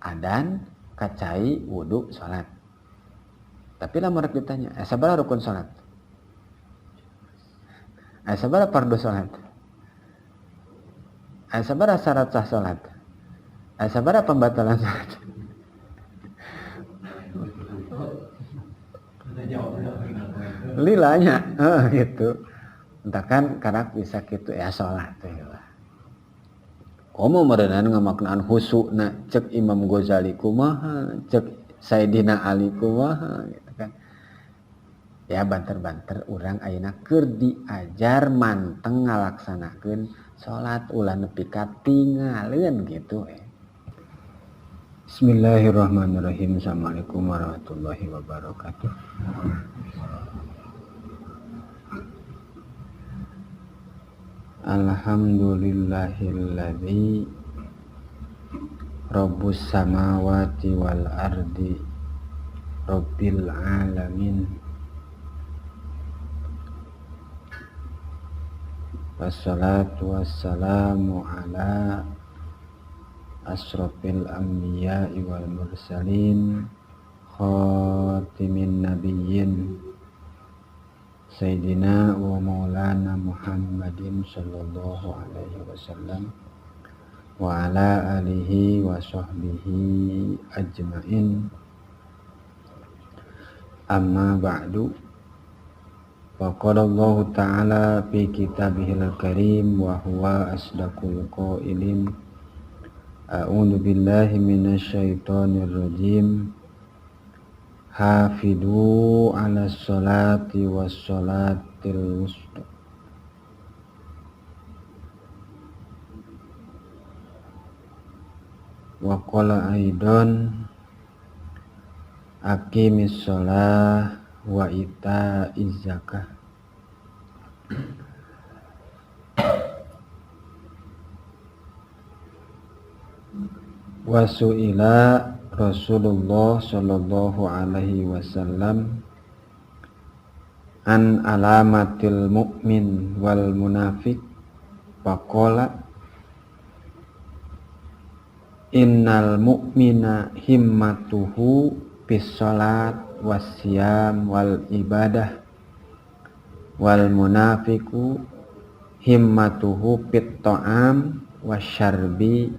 Adan kacai wudu salat. Tapi lamun rek ditanya, sabaraha rukun salat? Sabaraha fardu salat? Sabaraha syarat sah salat? Sabaraha pembatalan salat? Lilanya gitu. Entah kan karak bisa gitu ya salat teh lah. Komo meureunan ngamaknaan khusukna cek Imam Ghazali kumaha, cek Sayyidina Ali kumaha gitu kan. Ya banter-banter urang ayeuna keur diajar manteng ngalaksanakeun salat ulah nepi ka tingaleun gitu. Bismillahirrahmanirrahim. Assalamualaikum warahmatullahi wabarakatuh. Alhamdulillahilladzi rabbus samawati wal ardi rabbil alamin. Wassalatu wassalamu ala asrofil anbiya'i wal mursalin khatimin nabiyyin Sayyidina wa maulana Muhammadin sallallahu alaihi wasallam wa ala alihi wa sahbihi ajmain. Amma ba'du. Wa qala Allah ta'ala fi kitabihil karim wa huwa asdaqul qailin. A'udzu billahi minasyaitonir rajim. Hafidu 'ala sholati was sholatil wusta. Wa qala aidan aqimis shalah wa ita'iz zakah. Wa su'ila Rasulullah sallallahu alaihi wasallam an alamatil mu'min wal munafik faqala innal mu'mina himmatuhu bis salat wasyam wal ibadah wal munafiku himmatuhu fit ta'am wasyarbi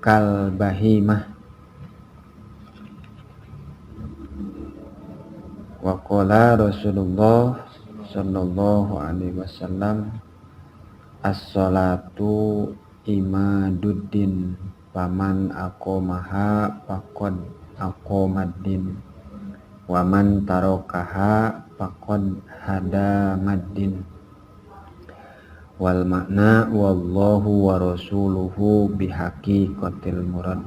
kal bahimah. Wa qala Rasulullah sallallahu alaihi wasallam as-salatu imaduddin faman aqamaha faqad aqamaddin wa man tarakaha faqad hadamaddin. Wal makna wallahu wa rasuluhu bihaqiqatil murad.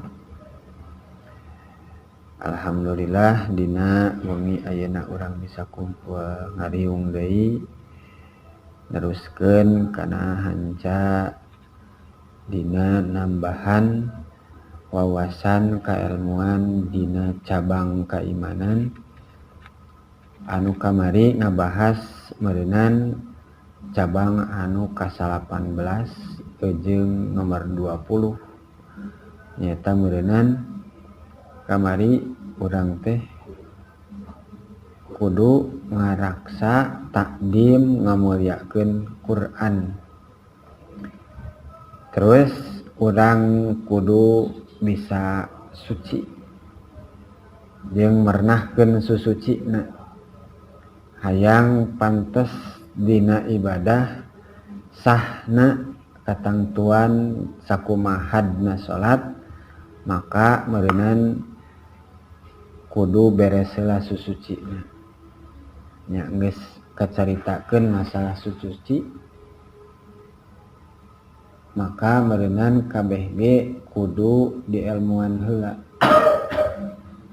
Alhamdulillah dina wengi ayeuna urang bisa kumpul ngariung deui neruskeun kana hanca dina nambahan wawasan kailmuan dina cabang keimanan anu kamari ngabahas meureunan cabang anu ka-18 jeung nomor 20 nyaeta meureunan kamari urang teh kudu ngaraksa takdim ngamuliakeun Quran. Terus urang kudu bisa suci jeung mernahkeun susucina hayang pantes dina ibadah sahna katangtuan sakumahadna salat maka meureunan kudu beres heula susucina. Nya geus kacaritakeun masalah susuci maka meureunan kabeh ge kudu dielmuan heula.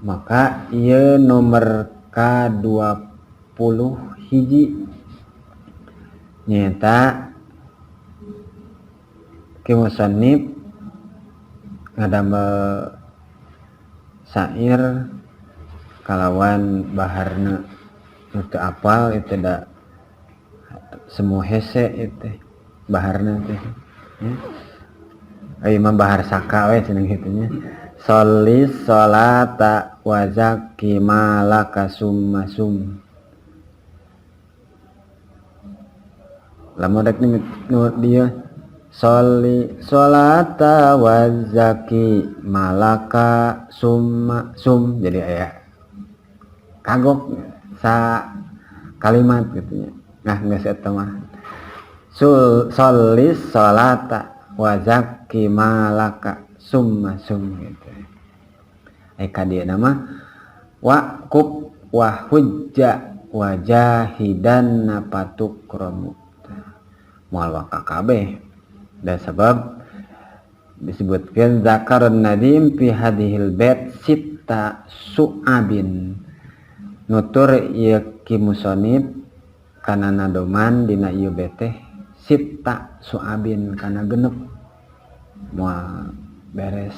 Maka ieu nomor ka-20 hiji nyaeta ki musannif ngadamel syair kalawan baharna nu teu apal itu da semua hese itu baharna teh ya. Ayo mah bahar saka we cenah kitu nya. Sholli sholata wa zakki malaka summa sum. Lamun rek nu dieu sholli sholata wa zakki malaka summa sum, jadi aya kagok sa kalimat gitu nya. Nah geus eta mah sholli sholata wa zakki malaka summa sum gitu. Ka dieu mah wa kub wa hujja wa jahidan napatukromu moal waka kabeh. Dan sebab disebutkan zakarun nadim fi hadhil bait sitta su'abin, nutur ieu ki musonib kana nadoman dina ieu bait teh sitta su'abin kana genep, moal beres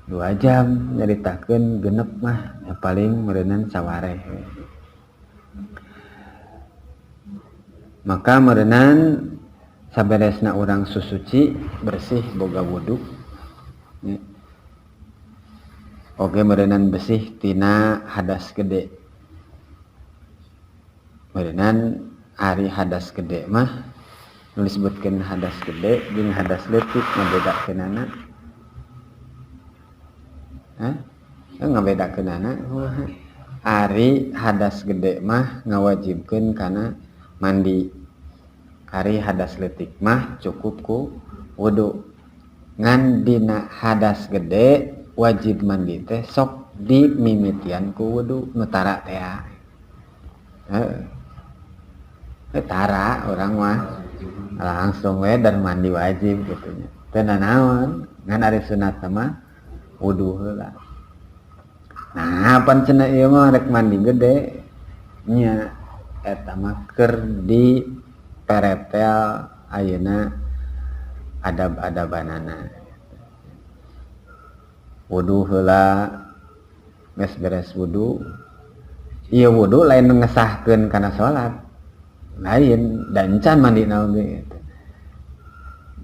2 jam nyaritakeun genep mah ya paling meureunnan sawareh. Maka meureunnan saberesna urang susuci bersih boga wudu ya. Oke meureunnan bersih tina hadas gede. Meureunnan ari hadas gede mah nu disebutkeun hadas gede jeung hadas leutik ngabedakeunana. Hah? Ngabedakeunana kumaha? Ari hadas gede mah ngawajibkeun kana mandi. Ari hadas leutik mah cukup ku wudu. Ngan dina hadas gede wajib mandi teh sok dimimitian ku wudu nu tara teh. Heeh. Tara urang mah langsung we dan mandi wajib gitu nya. Teu nanaon, ngan ari sunat mah wudu heula. Nah, pan cenah ieu mah rek mandi gede nya eta mah keur di peretel ayeuna adab-adabanana. Wudu heula geus beres wudu. Ieu wudu lain ngesahkeun kana salat. Lain dan can mandi naon ge gitu.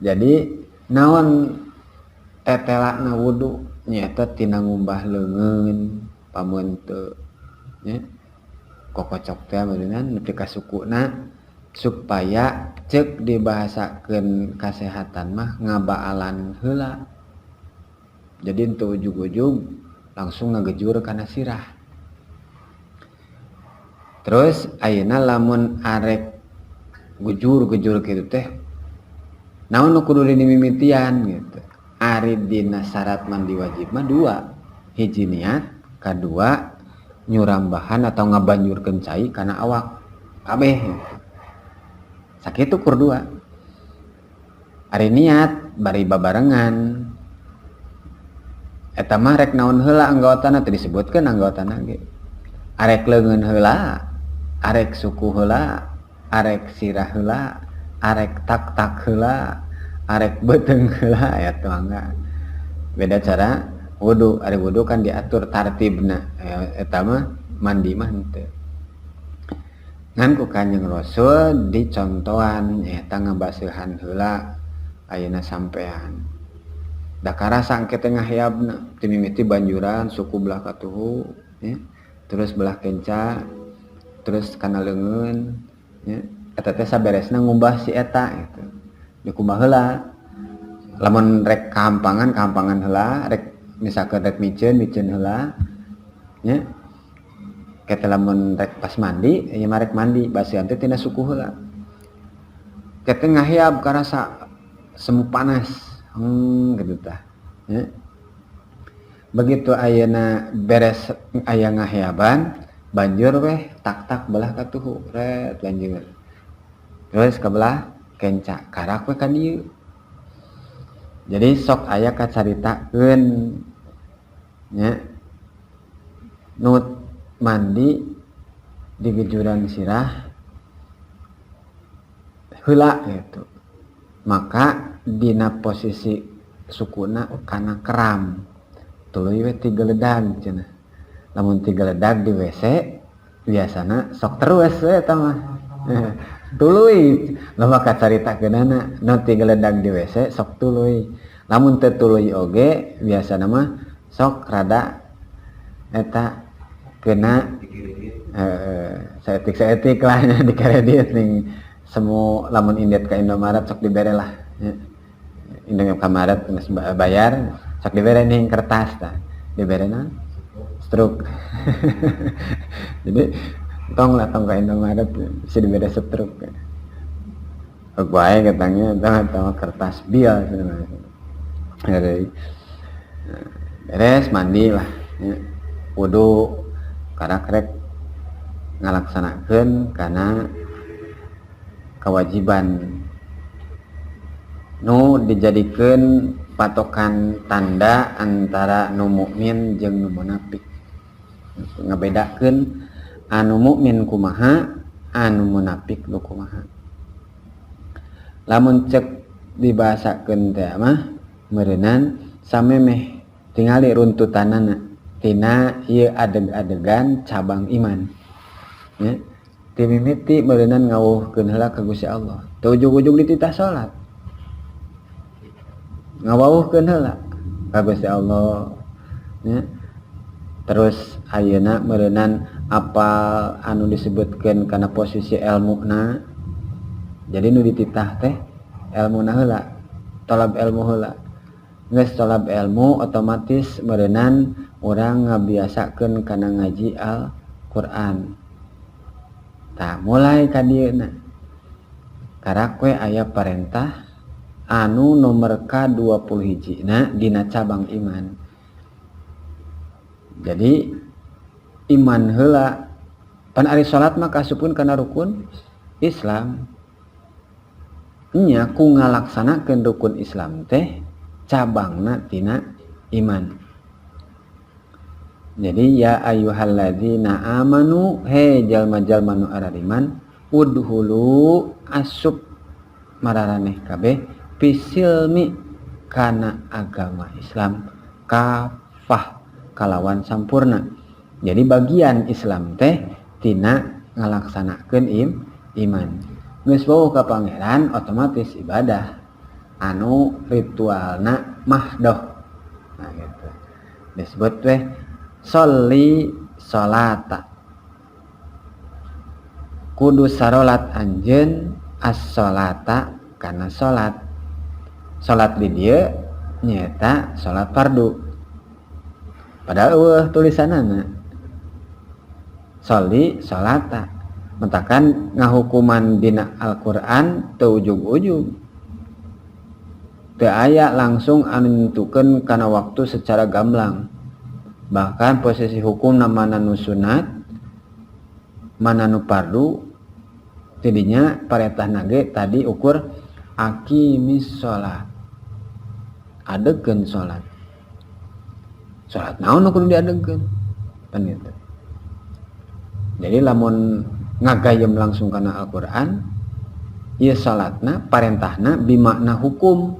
Jadi naon tetelana wudu nyaeta tina ngumbah leungeun pamun teu nya kokocok teh meureunnan nepi ka sukuna supaya ceuk dibahasakeun kasehatan mah ngabaalan heula. Jadi henteu ujug-ujug langsung ngagejur kana sirah. Terus ayeuna lamun arek gejur-gejur kitu teh naon nu kudu dimimitian gitu. Ari dina syarat mandi wajib mah 2, hiji niat, kadua nyurambahan atau ngabanjurkeun cai kana awak kabeh gitu. Sakitu kur 2. Ari niat bari babarengan eta mah rek naon heula anggotana teu disebutkeun anggotana ge. Arek leungeun heula, arek suku heula, arek sirah heula, arek tak-tak heula, arek beuteung heula eta mangga. Beda cara wudu, ari wudu kan diatur tartibna, eta mah mandi mah henteu. Ngan ku Kanjeng Rasul dicontohan eta ngabaseuhan heula ayeuna sampean. Da karasa engke teh ngaheabna ti mimiti banjuran suku belah katuhu ya, terus belah kenca, terus kana leungeun ya. Eta teh saberesna ngumbah si eta gitu. Dikumbah heula. Lamun rek kahampangan kahampangan heula, rek misalkan rek miceun miceun heula nya. Kete lamun rek pas mandi, ieu mah rek mandi basihan teh tina suku heula. Kete ngaheab karasa semu panas. Gitu tah. Ya. Begitu ayeuna beres aya ngaheaban, banjur weh tak-tak belah katuhu, ret banjur. Terus ka belah kenca, karak we ka dieu. Jadi sok aya kacaritakeun nya nut mandi di gejuran sirah heula gitu. Maka dina posisi sukuna kana keram tuluy we tigeledag cenah. Lamun tigeledag di WC biasana sok terus we eta mah. Tuluy loba kacaritakeunana nu tigeledag di WC sok tuluy. Lamun teu tuluy oge, biasana mah sok rada eta kena saeutik-saeutik lah nya, di kredit ning semu. Lamun indit ka Indomaret sok dibere lah nya. Indit ka Maret geus bayar, sok dibere ning kertas tah, dibere naon, struk. Jadi tong lah, tong ka Indomaret, bisa dibere struk wae katanya, tong tong kertas bil. Beres mandi lah ya, wudu, karena rek ngalaksanakeun karena kewajiban nu dijadikeun patokan tanda antara nu mukmin jeung nu munafik, ngabedakeun anu mukmin kumaha, anu munafik nu kumaha. Lamun cek dibahasakeun teh mah meureunan samemeh tingali runtutanana tina ieu adeg-adegan cabang iman ya. Ti mimiti meureunan ngawuhkeun heula ka Gusti Allah, teu ujug-ujug dititah salat, ngawuhkeun heula ka Gusti Allah ya. Terus ayeuna meureunan apal anu disebutkeun kana posisi ilmuna. Jadi nu dititah teh ilmuna heula, tolab ilmu heula. Geus tolab ilmu, otomatis meureunan urang ngabiasakeun kana ngaji Al-Qur'an. Tah, mulai ka dieuna karak we aya parentah anu nomor ka-20 hijina dina cabang iman. Jadi iman heula pan, ari salat mah kaasupkeun kana rukun Islam nya. Ku ngalaksanakeun rukun Islam teh cabangna tina iman. Jadi ya ayyuhalladzina amanu, he jalma-jalma nu arariman, udkhulu, asup mararaneh kabeh, fissilmi, kana agama Islam, kafah, kalawan sampurna. Jadi bagian Islam teh tina ngalaksanakeun iman. Geus wawuh ka Pangeran, otomatis ibadah anu ritualna mahdoh. Nah, gitu disebut weh sholli sholata, kudu sarolat anjeun, as-sholata, kana salat. Salat di dieu nyaeta salat fardu, padahal euweuh tulisanana sholli sholata. Mentakan ngahukuman dina Al-Qur'an teu ujug-ujug, teu aya langsung anu nentukeun kana waktu secara gamblang. Bahkan posisi hukum mana nu sunat, mana nu fardu, tidinya parentahna ge tadi ukur aqimis sholat, adegkeun salat. Salat naon nu kudu diadegkeun kan gitu. Jadi lamun ngagayem langsung kana Al-Qur'an ieu, salatna parentahna bimakna hukum.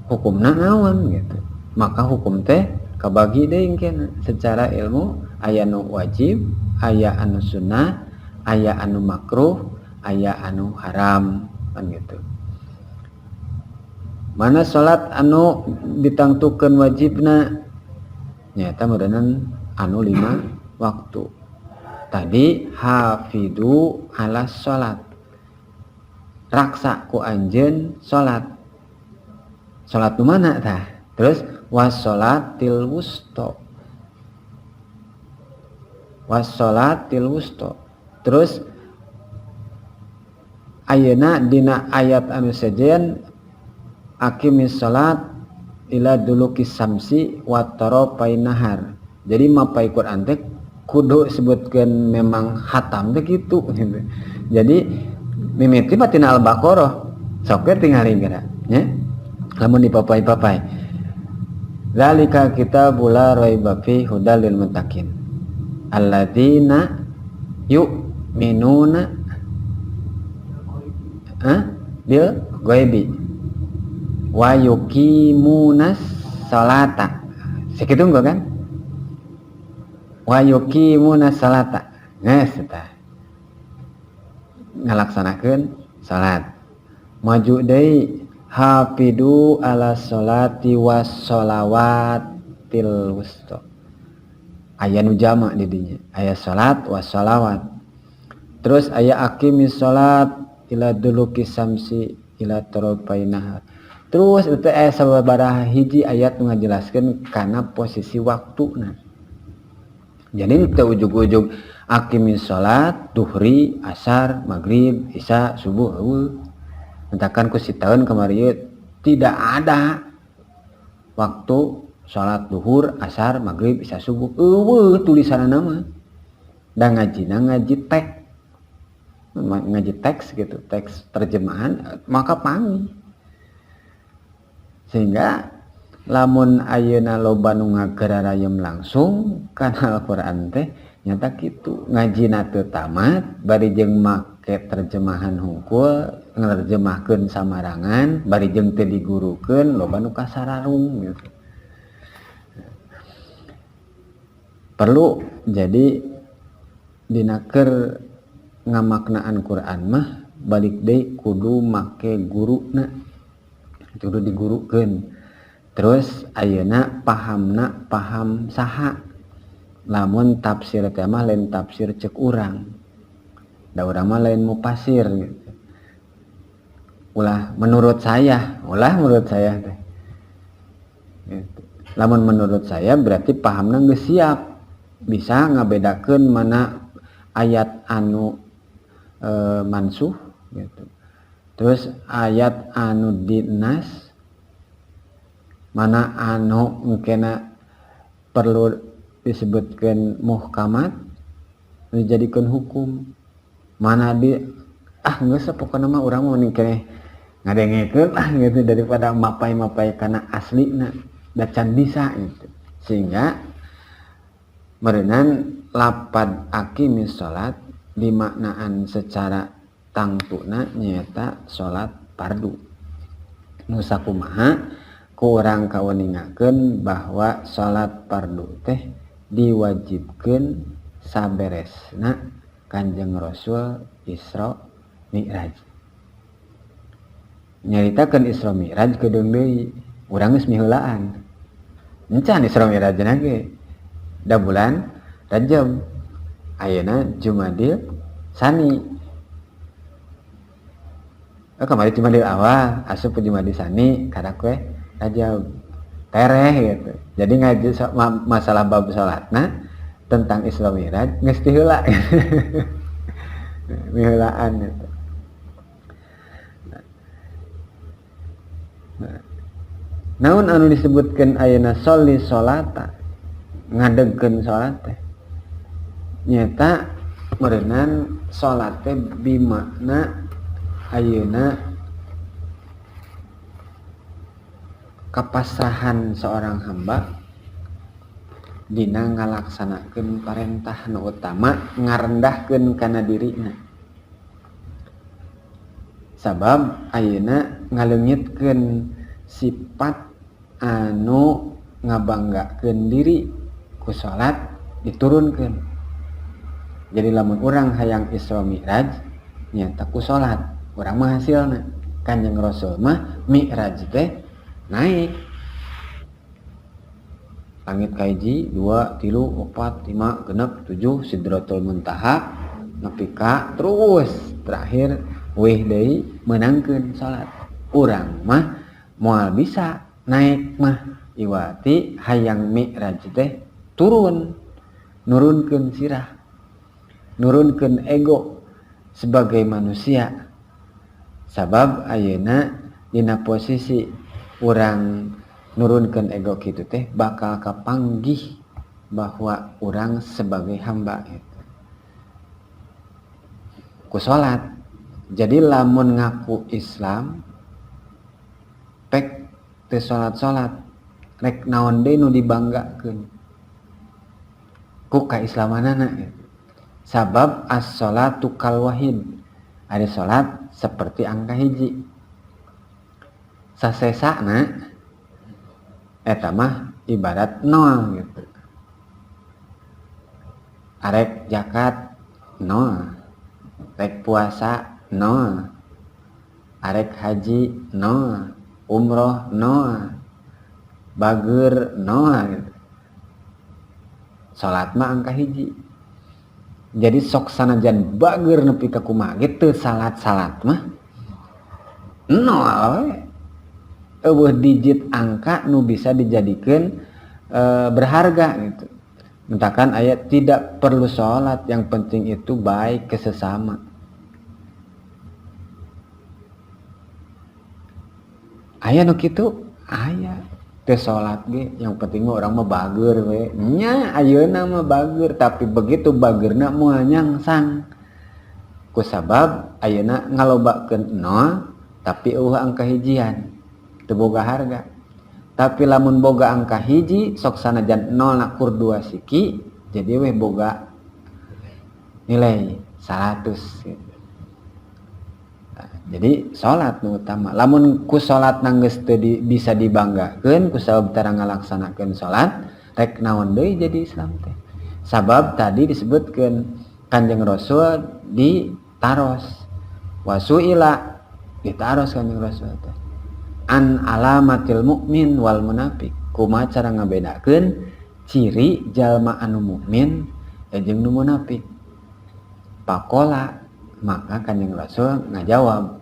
Hukumna naon gitu? Maka hukum teh kabagi deui engkena secara ilmu, aya nu wajib, aya anu sunnah, aya anu makruh, aya anu haram kan gitu. Mana salat anu ditangtukeun wajibna? Nyaeta meureunan anu 5 waktu tadi. Hafidu ala salat, raksa ku anjeun salat. Salat nu mana tah? Terus wassolatil wusto, wassolatil wusto. Terus ayeuna dina ayat anu sejen, aqimis salat ila duluki samsi wa tarafai nahar. Jadi mapai Quran teh kudu sebutkeun memang hatam teh gitu, gitu. Jadi mimiti mah tina Al-Baqarah, sok we tingali geura nya. Lamun dipapai-papai, zalika kitabul la raiba fi hudal lil muttaqin alladzina yu'minuna bil ghaibi wa yuqimunas salata. Sakitu enggak kan? Wa yuqimunas salata, geus eta ngalaksanakeun salat. Maju deui, Hafidu ala sholati was sholawatil wusta. Aya nu jama di dinya, aya salat was sholawat. Terus aya aqimis sholat ila duluki samsi ila tarafai nahar. Terus itu aya sababaraha hiji ayat nu ngajelaskeun kana posisi waktuna. Jadi teu ujug-ujug aqimis sholat duhri, asar, maghrib, isya, subuh, eueuh. Mentakan ku sitaeun kamari tidak ada waktu salat duhur, asar, maghrib, isya, subuh. Eueuh tulisanna mah. Da ngajina ngaji teks. Ngaji teks gitu, teks terjemahan maka panggih. Sehingga lamun ayeuna loba nu ngagerarayem langsung kana Al-Qur'an teh nyata kitu, ngajina teu tamat bari jeung make terjemahan hungkul, ngerjemahkeun samarangan bari jeung teu digurukeun, loba nu kasararung gitu. Perlu jadi dina keur ngamaknaan Quran mah balik deui kudu make guruna, kudu digurukeun. Terus ayeuna pahamna paham saha, lamun tafsir teh mah lain tafsir cek urang, da urang mah lain mufasir gitu. Ulah menurut saya, ulah menurut saya teh gitu. Lamun menurut saya berarti pahamna geus siap bisa ngabedakeun mana ayat anu mansuh gitu. Terus ayat anu dinas, mana anu mungkin perlu disebutkan muhkamat dijadikan hukum, mana di geus pokona mah urang mah mending keneh ngadengekeun lah gitu daripada mapai-mapai kana aslina da can bisa gitu. Sehingga meureunan lapad aqimis salat dimaknaan secara tangtuna nyaeta salat fardu. Nu sakumaha ku urang kauningakeun bahwa salat fardu teh diwajibkeun saberesna Kanjeng Rasul Isra Mi'raj. Nyaritakeun Isra Mi'raj kedeung deui, urang geus miheulaan. Encan Isra Mi'raj ge. Da bulan Rajab, ayeuna Jumadil Sani. Oh, kamari Jumadil awal, asup Jumadil Sani karak we Rajab tereh gitu. Jadi ngaji masalah bab salatna tentang Isra Mi'raj geus ti heula. Miheulaan gitu. Nah, naon anu disebutkeun ayeuna sholli sholata, ngadegkeun salat teh nyata meureunan salat teh bimakna ayeuna kapasrahan seorang hamba dina ngalaksanakeun parentah nu utama ngarendahkeun kana dirina. Sabab ayeuna ngaleungitkeun sifat anu ngabanggakeun diri ku salat diturunkeun. Jadi lamun urang hayang Isra Mi'raj nyata ku salat, urang mah hasilna. Kanjeng Rasul mah Mi'raj teh naik langit kahiji, 2, 3, 4, 5, 6, 7, Sidratul Muntaha nepi ka terus terakhir weh deui meunangkeun salat. Urang mah moal bisa naik mah iwati hayang Mi'raj teh turun, nurunkeun sirah, nurunkeun ego sebagai manusia. Sabab ayeuna dina posisi urang nurunkeun ego kitu teh bakal kapanggih bahwa urang sebagai hamba gitu. Ku salat. Jadi lamun ngaku Islam pek teu salat-salat rek naon deui nu dibanggakeun ku kaislamanana gitu. Sabab as-sholatu kal wahid, ada salat seperti angka hiji. Sasesana eta mah ibarat nol gitu. Arek zakat nol, rek puasa nol, arek haji nol, Umroh nol, bager nol gitu. Salat mah angka hiji. Jadi sok sanajan bager nepi ka kumaha gitu salat-salat mah nol we. Eueuh digit angka nu bisa dijadikeun berharga gitu. Mentakan ayat tidak perlu sholat, yang penting itu baik ke sesama. Aya nu kitu, aya teu salat ge, yang penting mah urang mah bager we. Nya ayeuna mah bager, tapi begitu bagerna moal nyangsang. Kusabab ayeuna ngalobakeun nol tapi eueuh angka hijian, teu boga harga. Tapi lamun boga angka hiji sok sanajan nol na kur 2 siki, jadi weh boga nilai 100 gitu. Jadi salat nu utama. Lamun ku salat geus teu bisa dibanggakeun ku sabab tara ngalaksanakeun salat, rek naon deui jadi Islam teh. Sabab tadi disebutkeun Kanjeng Rasul ditaros. Wasuila ditaros Kanjeng Rasul teh. An alamatil mukmin wal munafik. Kumaha cara ngabedakeun ciri jalma anu mukmin jeung nu munafik? Pakola, maka Kanjeng Rasul ngajawab,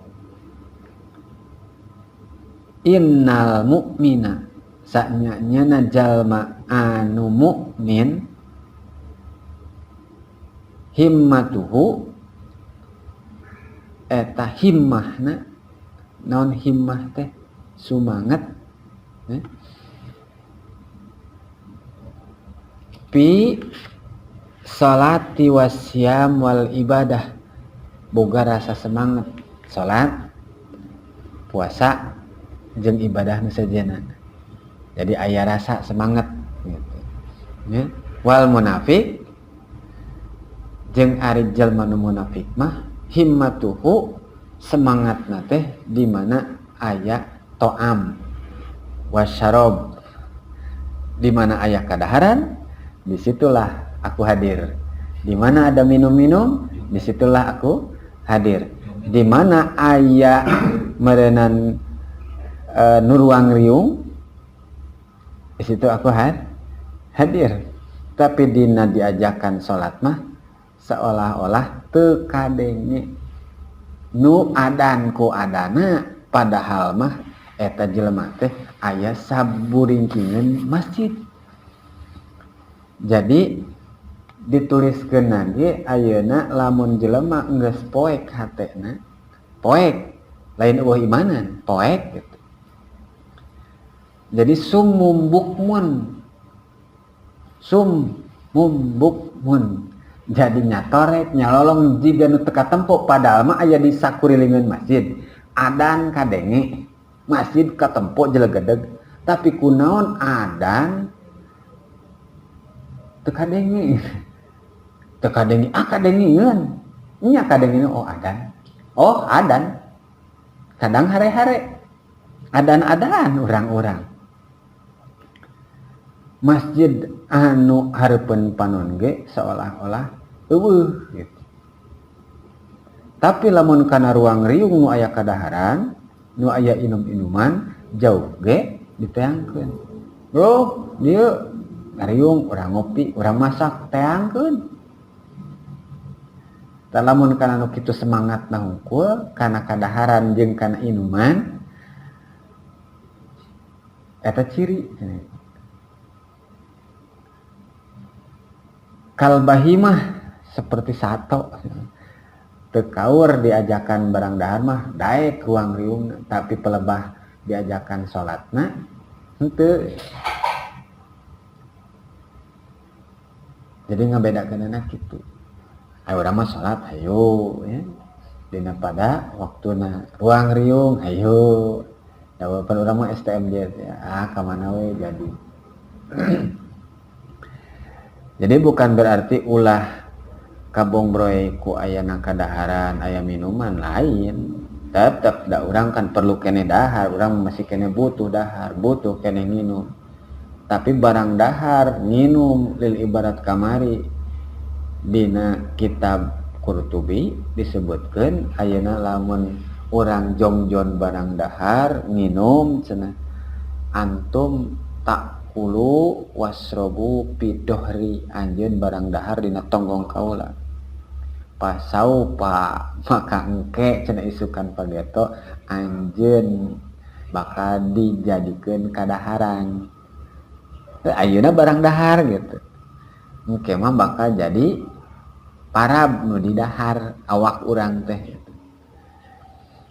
innal mu'mina, saknya-nyana jalma anu mukmin, himmatuhu eta himmahna, naon himmah teh, sumanget, pi salati wasyam wal ibadah, boga rasa semangat salat, puasa jeung ibadah nu sejenna. Jadi aya rasa semangat gitu. Ya. Wal munafik jeung ari jalma nu munafik mah himmatuhu semangatna teh di mana aya to'am wasyarab, di mana aya kadaharan disitulah aku hadir, di mana ada minum-minum disitulah aku hadir, di mana aya merenan nuruang riung di situ aku hadir. Tapi dina diajakan salat mah seolah-olah teu kadenge nu adan ku adana, padahal mah eta jelema teh aya saburingkingeun masjid. Jadi dituliskeun ge ayeuna lamun jelema geus poek hatena, poek lain eueuh imanan, poek gitu. Jadi sumum bukmun, sumum bukmun, jadi nyatorek nyalolong jiga nu teu katempo, padahal mah aya di sakurilingan masjid, adan kadenge, masjid katempo jelegedeg, tapi kunaon adan teu kadenge. Teu kadenge, ah kadengeun. Nya kadengeun, oh adan. Oh adan. Kadang hare-hare. Adan-adan urang-urang. Masjid anu hareupeun panon ge seolah-olah eueuh gitu. Tapi lamun kana ruang riung nu aya kadaharan, nu aya inum-inuman, jauh ge diteangkeun. Bro, dieu ngariung, urang ngopi, urang masak, teangkeun. Tah lamun kana nu kitu semangatna hungkul, kana kadaharan jeung kana inuman, eta ciri. Kal bahimah seperti sato. Teu kaur diajakan barang dahar mah daek ruang riung, tapi pelebah diajakan salatna henteu. Jadi ngabedakeunana kitu. Ayo urang mah salat hayu ya. Dina pada waktuna ruang riung hayu. Da walaupun urang mah STMJ ya, ah ka mana we jadi. Jadi bukan berarti ulah kabongbroy ku ayana kadaharan, aya minuman lain. Tetep da urang kan perlu kene dahar, urang masih kene butuh dahar, butuh kene nginum. Tapi barang dahar nginum lil ibarat kamari dina kitab Qurtubi disebutkeun ayeuna lamun Urang jongjon barang dahar nginum cenah antum ta'kulu wasrobu pidohri, anjeun barang dahar dina tonggong kaula. Pasaupa maka engke cenah isukan pageto anjeun bakal dijadikeun kadaharan. Ayeuna barang dahar gitu. Engke mah bakal jadi parab nu didahar awak urang teh gitu.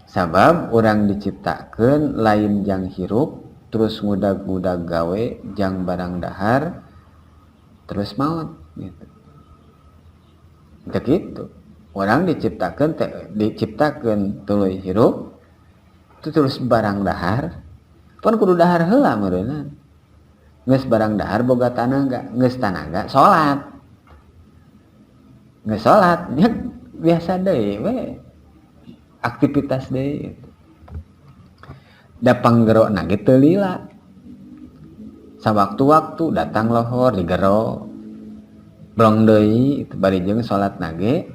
Sabab urang diciptakeun lain jang hirup terus ngudag-ngudag gawe jang barang dahar terus maut gitu. Begitu. Orang diciptakan diciptakan tuluy hirup itu terus barang dahar pun kudu dahar heula meureunna. Geus barang dahar boga tanaga, geus tanaga salat. Geus salat nya biasa deui we. Aktivitas deui gitu. Da panggerona ge teu lila. Sawaktu-waktu datang lohor digero. Blong deui bari jeung salatna ge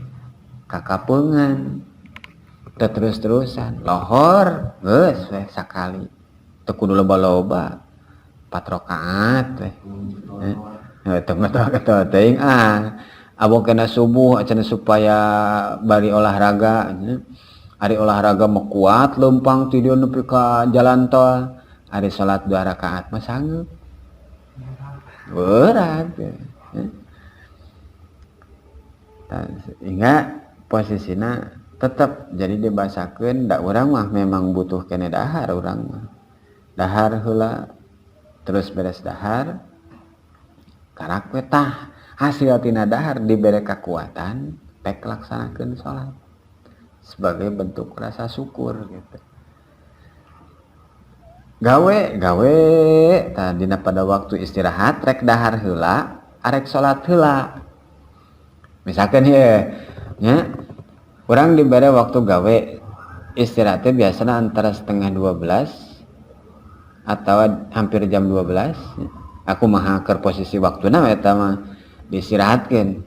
kakapeungan. Teu terus-terusan lohor geus we sakali. Teu kudu loba-loba. 4 rakaat we. Teu ngeto-ngeto teuing ah. Abong kena subuh cenah supaya bari olahraga nya. Ari olahraga mah kuat leumpang ti dieu nepi ka jalan tol. Ari salat 2 rakaat mah sanggeuk. Berat ya. Sehingga posisina tetap jadi dibasakeun da urang mah memang butuh kene dahar urang mah. Dahar heula terus beres dahar karak we tah hasil tina dahar dibere kekuatan pek laksanakeun salat sebagai bentuk rasa syukur gitu. Gawe gawe tah dina pada waktu istirahat rek dahar heula arek salat heula. Misalkan ieu nya urang dibere waktu gawe istirahatnya biasanya antara 11:30 atau hampir jam 12. Aku mah keur posisi waktuna eta mah diistirahatkeun.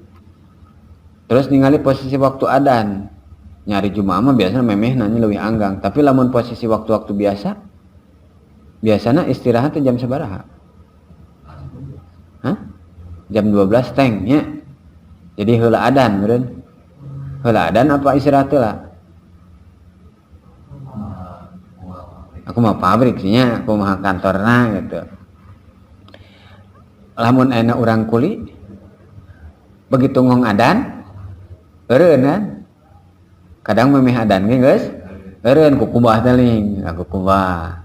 Terus ningali posisi waktu adan. Nyari Jumaah mah biasanya memeh nanya leuwih anggang, tapi lamun posisi waktu-waktu biasa biasana istirahatnya jam sabaraha? Hah? Jam 12 teng nya. Jadi heula adan meureun. Heula adan apa istirahat heula? Aku mah pabrik sih nya, aku mah kantorna gitu. Lamun enak urang kuli begitu ngong adan eureun kan? Kadang memeh adan ge geus eureun kukubah teh ling, kukubah.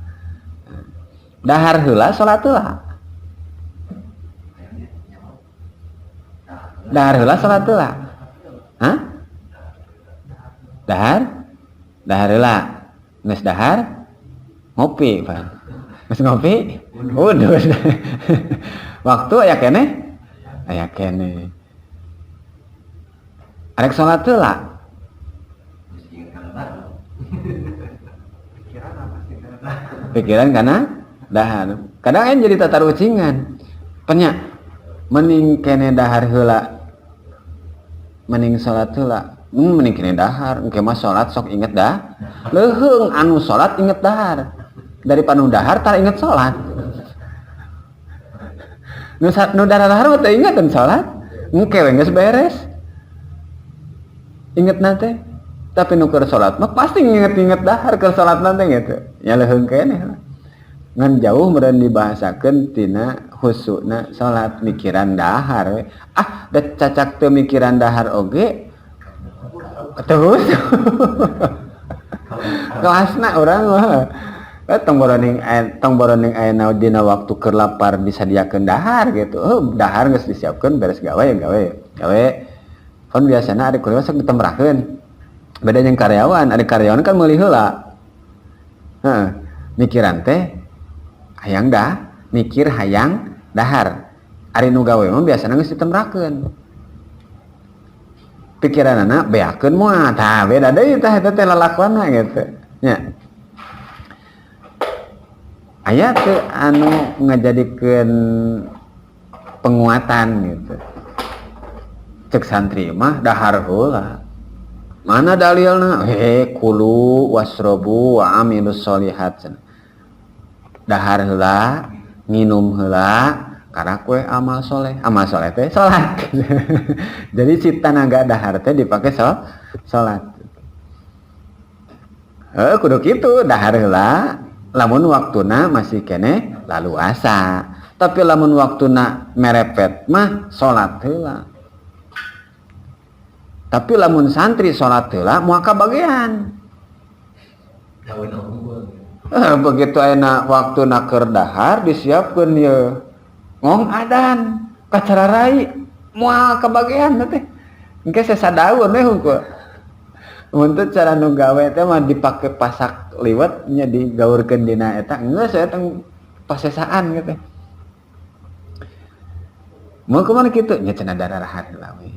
Dahar heula salat heula. Dahar heula salat heula. Hah? Dahar? Dahar heula. Geus dahar ngopi, Pak. Geus ngopi? Udud. Waktu aya keneh? Aya keneh. Arek salat heula. Pikiran karena dahar. Kadang kan jadi tatarucingan. Penya mending kene dahar heula. Mending salat heula. Mending kene dahar, engke mah salat sok inget dah. Leuheung anu salat inget dahar. Daripada nu dahar tara inget salat. Nu dahar mah teu inget salat. Engke we geus beres. Inget na teh. Tapi nu keur salat mah pasti nginget-nginget dahar keur salat na teh gitu. Ya leuheung keneh lah. Ngan jauh meureun dibahasakeun tina khusukna salat mikiran dahar we. Ah, da cacak teu mikiran dahar oge teu khusuk. Kelasna urang mah. Tong boroning aya dina waktu keur lapar disadiakeun dahar gitu. Oh, dahar geus disiapkeun beres gawe gawe. Gawe. Kan biasana ari kuliah sok ditembrakeun. Beda jeung karyawan, ari karyawan kan meuli heula. Heeh, mikiran teh hayang dah, mikir hayang dahar. Ari nu gawe mah biasana geus ditembrakeun. Pikiranana beakeun moal, tah beda deui tah eta teh lalakuanna gitu. Nya. Aya teu anu ngajadikeun penguatan gitu. Cek santri mah dahar heula. Mana dalilna? He kulu wasrobu wa amilus sholihat. Dahar heula, nginum heula, karak we amal soleh. Amal soleh teh salat. Jadi si tanaga dahar teh dipake salat. Heuh kudu kitu dahar heula, lamun waktuna masih keneh laluasa. Tapi lamun waktuna merepet mah salat heula. Tapi lamun santri salat heula moal kabagean. Begitu ayeuna waktuna keur dahar disiapkeun ieu. Ngong adan kacararai moal kabagean teh. Engke sesadaun we hungkul. Mun teu cara nu gawe teh mah dipake pasak liwet nya digaurkeun dina eta geus eta pasesaan gitu. Mun kumaha kitu nya cenah darahar heula we.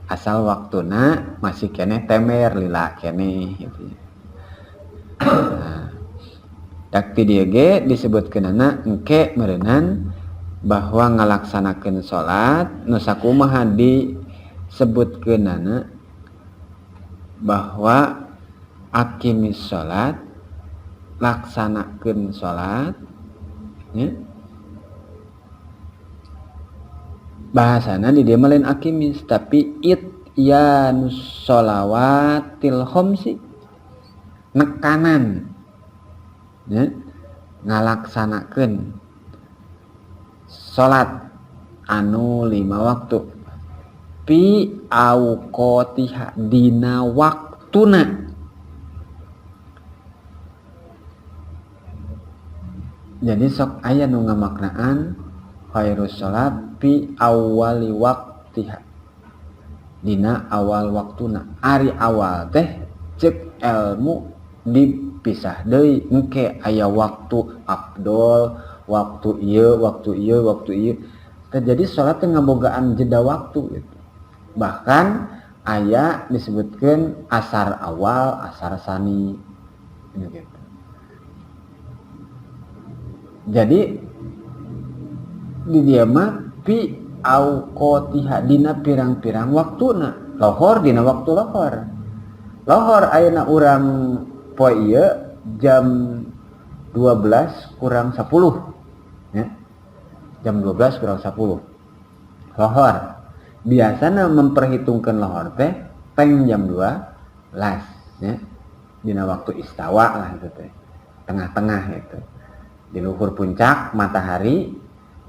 Asal waktuna masih keneh temer lila keneh gitu. Nah, dak ti dieu ge disebutkeunana engke meureunan bahwa ngalaksanakeun salat nu sakumaha disebutkeunana bahwa aqimis salat, laksanakeun salat nya. Bahasana di dieu mah lain aqimis tapi ityanus sholawatil khamsi, nekanan nya, ngalaksanakeun salat anu 5 waktu pi auqatiha dina waktuna. Jadi sok aya nu ngamaknaan khairus salat pi awali waktiha, dina awal waktuna. Ari awal teh cek ilmu dipisah deui, engke aya waktu afdol, waktu ieu, waktu ieu, waktu ieu. Teh jadi salat teh ngabogaan jeda waktu gitu. Bahkan aya disebutkeun asar awal, asar sani gitu. Jadi di dieu mah pi auqatiha dina pirang-pirang waktuna. Lohor dina waktu lohor. Lohor ayeuna urang poe ieu jam 12 kurang 10 ya. Jam 12 kurang 10. Lohor. Biasana memperhitungkan lohor teh peng jam 12 ya. Dina waktu istawa lah itu teh. Tengah-tengah itu. Di luhur puncak matahari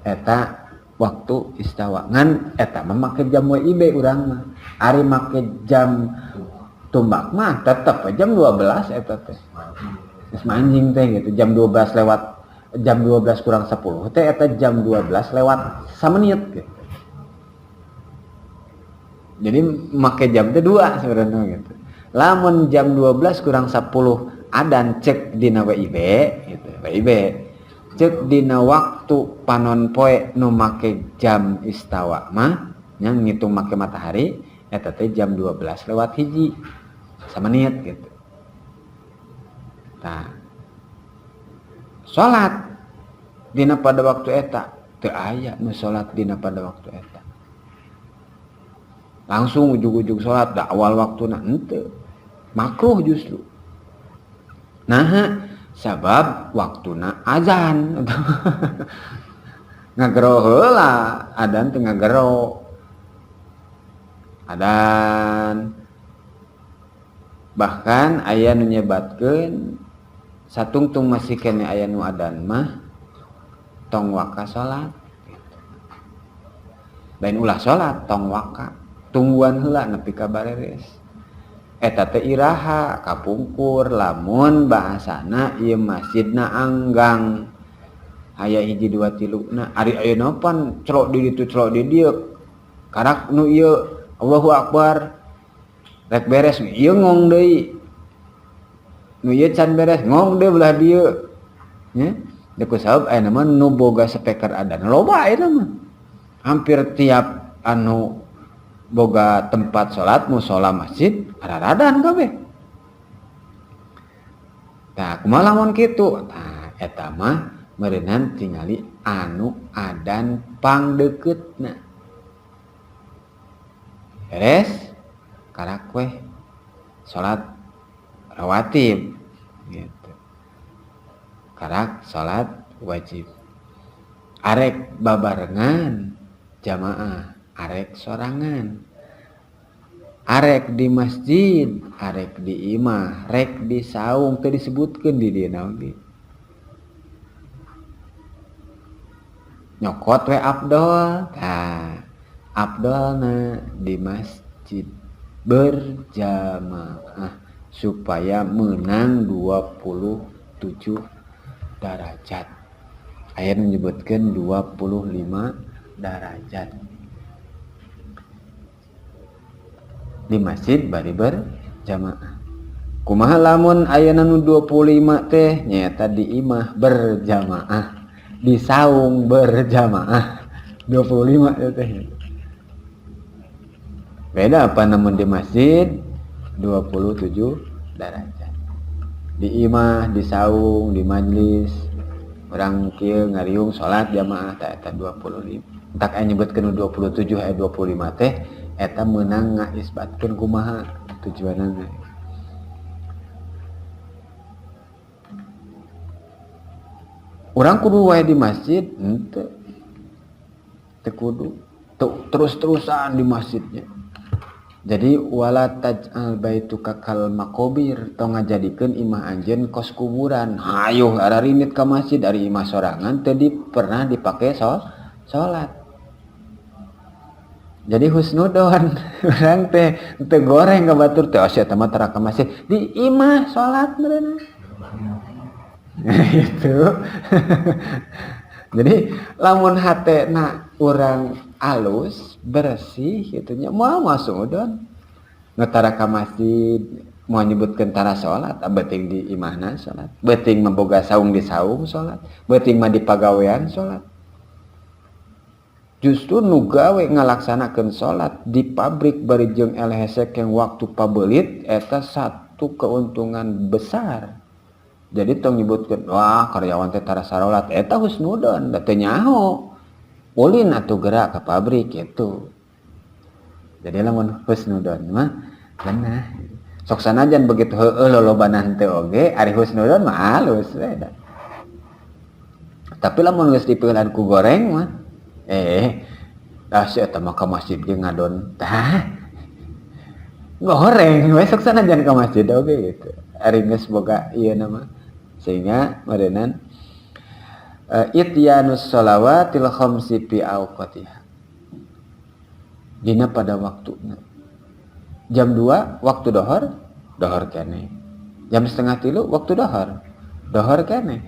eta waktu istawa. Ngan eta mah make jam WIB urang mah. Ari make jam tumbak mah tetep jam 12 eta teh. Geus manjing teh gitu, jam 12 lewat, jam 12 kurang 10 teh eta jam 12 lewat samenit gitu. Jadi make jam teh 2 sebenarnya gitu. Lamun jam 12 kurang 10 adan cek dina WIB gitu, WIB. Cek dina waktu panon poe nu make jam istawa mah nya ngitung make matahari eta teh jam 12 lewat hiji samenit gitu. Tah salat dina pada waktu eta teu aya nu salat dina pada waktu eta. Langsung ujug-ujug salat da awal waktuna henteu. Makruh justru. Naha sabab waktuna azan. Ngagero heula adan teh ngagero. Adan bahkan aya nu nyebatkeun satungtung masih kene aya nu adan mah tong waka salat. Lain ulah salat tong waka, tungguan heula nepi ka bareres. Eta teh iraha kapungkur lamun bahasana ieu masjidna anggang. Aya hiji dua tilu na ari ayeuna pan celok di ditu celok di dieu. Karak nu ieu Allahu Akbar rek beres ieu ngong deui. Nu ieu can beres ngong deui belah dieu. Nya da ku sabab ayeuna mah nu boga speaker adan loba ayeuna mah. Hampir tiap anu boga tempat salat musola masjid araradan kabeh. Tah kumaha lamun kitu? Tah eta mah meureunnan tingali anu adan pangdekeutna. Beres karak weh Salat rawatib gitu. Karak salat wajib. Arek babarengan jamaah, arek sorangan. Arek di masjid, arek di imah, rek di saung teu disebutkeun di dieu oge. Nyokot we abdol, tah abdolna di masjid berjamaah supaya menang 27 derajat. Aya nu nyebutkeun 25 derajat. Di masjid bari berjamaah. Kumaha lamun ayeuna nu 25 teh nyaeta di imah berjamaah, di saung berjamaah 25 teh. Beda apa namun di masjid 27 derajat. Di imah, di saung, di majlis urang kieu ngariung salat jamaah teh eta 25. Entak aya nyebutkeun 27 aya 25 teh eta meunang ngaisbatkeun kumaha tujuanna. Urang kudu wae di masjid henteu. Teu kudu terus-terusan di masjidnya. Jadi wala taj'al baituka kal maqabir, tong ngajadikeun imah anjeun kos kuburan. Hayuh ararinit ka masjid ari imah sorangan teu pernah dipake salat. Jadi husnudon urang teh teu goreng ka batur teh sia mah tara ka masjid di imah salat meureun. Itu. Jadi lamun hatena urang alus bersih kitu nya moal masuk udon. Nu tara ka masjid moal nyebutkeun tara salat, beuting di imahna salat, beuting mah boga saung di saung salat, beuting mah di pagawean salat. Justru nu gawe ngalaksanakeun salat di pabrik bari jeung elehesek yang waktu pabelit eta satu keuntungan besar. Jadi tong nyebutkeun wah karyawan teh tara sarolat eta husnudon da teu nyaho. Ulin atuh gerak ke pabrik gitu. Jadi lamun husnudon mah beunah. Sok sanajan begitu heueuh lolobana henteu oge ari husnudon mah alus we da. Tapi lamun geus dipeulan ku goreng mah si eta mah ka masjid ge ngadon. Tah. Goreng we sok sanajan ka masjid oge gitu. Ari geus boga ieu nama. Sehingga marenan ityanus sholawatil khamsi fi awqatiha. Dina pada waktuna. Jam 2 waktu dohor, dohor keneh. Jam 2:30 waktu dohor, dohor keneh.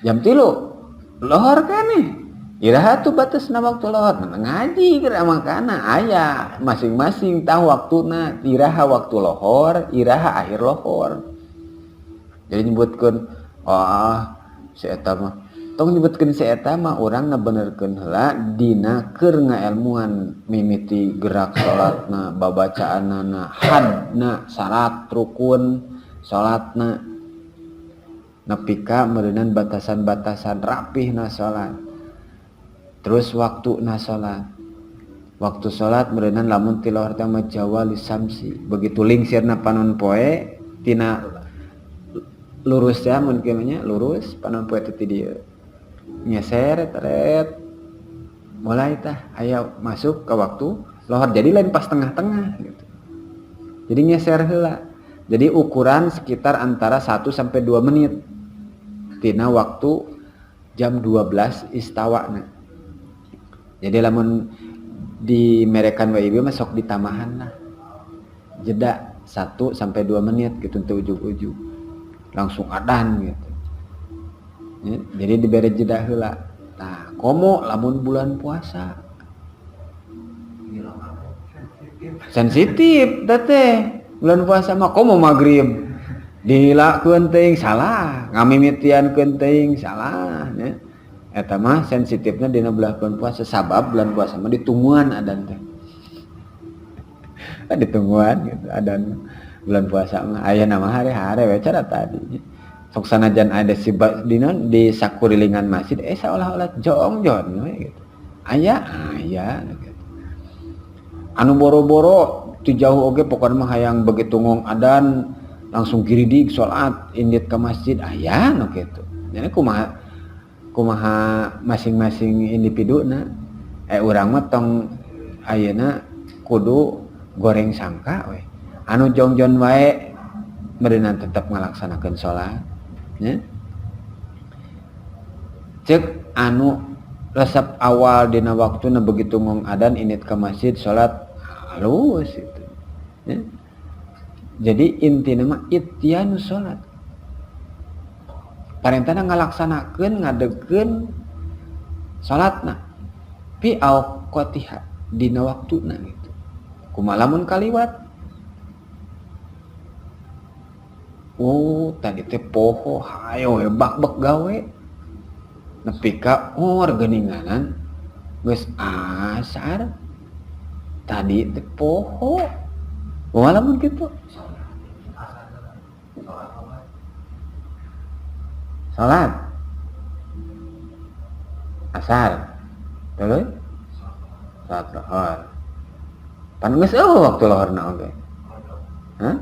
Jam 3 lohor keneh. Iraha tuh batasna waktu lohor, ngaji geura makana aya masing-masing tahu waktuna, iraha waktu lohor, iraha akhir lohor. Jadi nyebutkeun si eta mah tong nyebutkeun si eta mah urang ngabenerkeun heula dina keur ngaelmuan mimiti gerak salatna, babacaanana, hadna, syarat rukun salatna nepi ka meureunan batasan-batasan rapihna salat. Terus waktuna salat. Waktu salat meureunan lamun ti lohor teh mah jawali samsi. Begitu lingsirna panon poe tina lurus ya mun kieu nya lurus panon poe teh ti dieu. Ngeser teret mulai tah aya masuk ke waktu lohor. Jadi lain pas tengah-tengah gitu. Jadi ngeser heula. Jadi ukuran sekitar antara 1 sampai 2 menit tina waktu jam 12 istawana. Jadi lamun di merekan WIB mah sok ditamahan lah. Jeda 1 sampai 2 menit gitu teu ujug-ujug. Langsung adan gitu. Ya, jadi dibere jeda heula. Tah, komo lamun bulan puasa. Sensitif da teh. Bulan puasa mah komo maghrib. Dilakeun teuing salah, ngamimitiankeun teuing salah nya. Eta mah sensitifna dina bulan puasa sabab bulan puasa mah ditungguan adan teh. Ditungguan gitu adan bulan puasa mah aya nama hare-hare we cara tadi. Sok sanajan ada si dina di sakurilingan masjid seolah-olah jongjon we gitu. Aya aya gitu. Anu boro-boro Ti jauh oge pokona mah hayang begitu ngong adan langsung giridig salat indit ka masjid aya nu kitu. Jadi kumaha kumaha masing-masing individuna. Urang mah tong ayeuna kudu goreng sangka we. Anu jongjon wae meureunna tetep ngalaksanakeun salat nya. Cek anu resep awal dina waktuna begitu ngong adan indit ka masjid salat halus itu ya. Jadi intina mah ityanu salat, parentana ngalaksanakeun ngadegkeun salatna fi awqatiha dina waktuna gitu. Kumaha lamun kaliwat, oh tadi teh poho hayo we bak-bak gawe nepi ka or geuninganan geus asar tadi teh poho. Kumaha lamun kitu? Salat asar tuluy salat lohor pan geus eueuh waktu lohorna oge. Hah?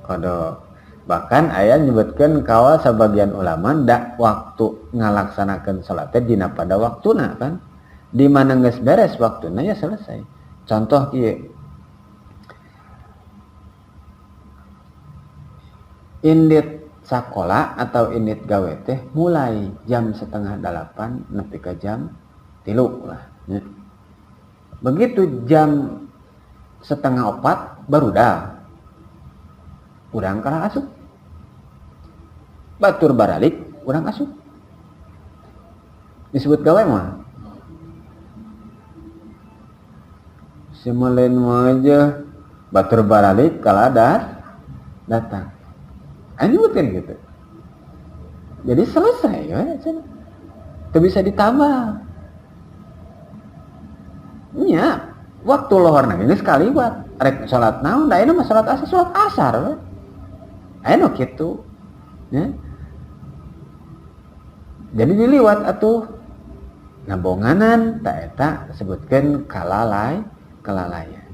Qada. Bahkan aya nyebutkeun kawa sabagian ulama dak waktu ngalaksanakeun salat teh dina pada waktuna kan. Di mana geus beres waktuna ya selesai. Contoh kieu. Indit sakola atau indit gawe teh mulai jam 7:30 nepi ka jam 3 lah ya. Begitu jam 3:30 baru dah urang kalah asup. Batur baralik urang asup. Disebut gawe mah. Semalen aja batur baralik kalah datang. Ini bukan gitu. Jadi selesai ya, itu bisa ditambah. Iya, waktu lohor nah ini sekali buat rek salat naon, da ini mah salat asar we. Anu kitu. Ya. Jadi diliwat atuh ngabonganan ta eta sebutkeun kalalai, kelalaian.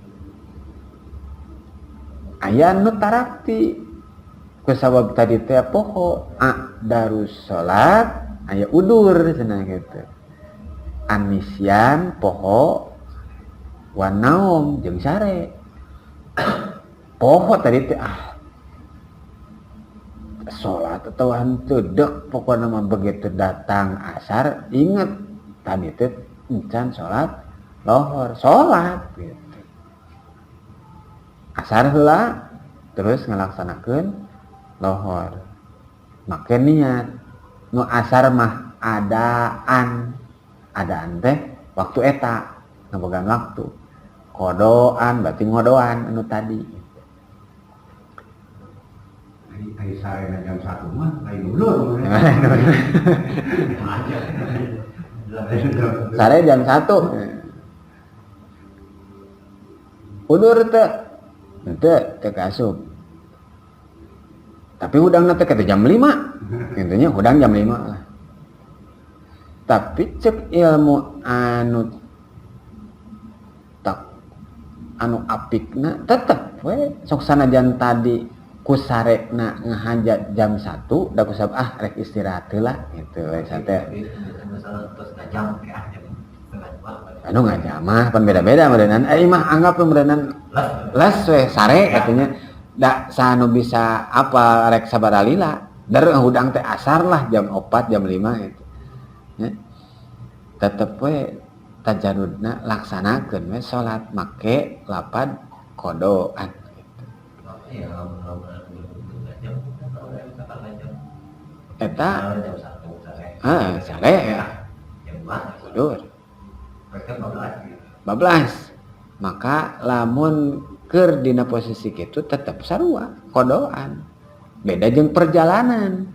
Aya nu tarakti kusabab tadi teh poho darus salat aya udur cenah kitu. Anisyan poho wanaum jeung sare. Poho tadi teh salat atau henteu dek pokona mah begitu datang asar inget tadi teh encan salat lohor salat gitu. Asar heula terus ngalaksanakeun lohor. Make niat nu asar mah adaan. Adaan teh waktu eta ngabogaan waktu. Kodoan berarti ngodoan anu tadi. Ai sarena jam 1 mah lain ulur. Sare jam 1. Udur teh teu teu kaasup. Tapi hudangna teh kata jam 5. Intinya hudang jam 5 lah. Tapi cek ilmu anu tak anu apikna tetep we sok sanajan tadi ku sarekna ngahajat jam 1 da ku sabab rek istirahat heula gitu we santai. Anu ngajamah pan beda-beda meureunnan. Mah anggap meureunnan les we sare katanya. Da sanu bisa apa rek sabaralila. Der hudang teh asar lah jam 4 jam 5 gitu. Ya. Tetep we tajarudna laksanakeun we salat make lapad kodoan gitu. Eta sare ya. Udur. Bablas. Maka lamun keur dina posisi kitu tetep sarua kodoan. Beda jeung perjalanan.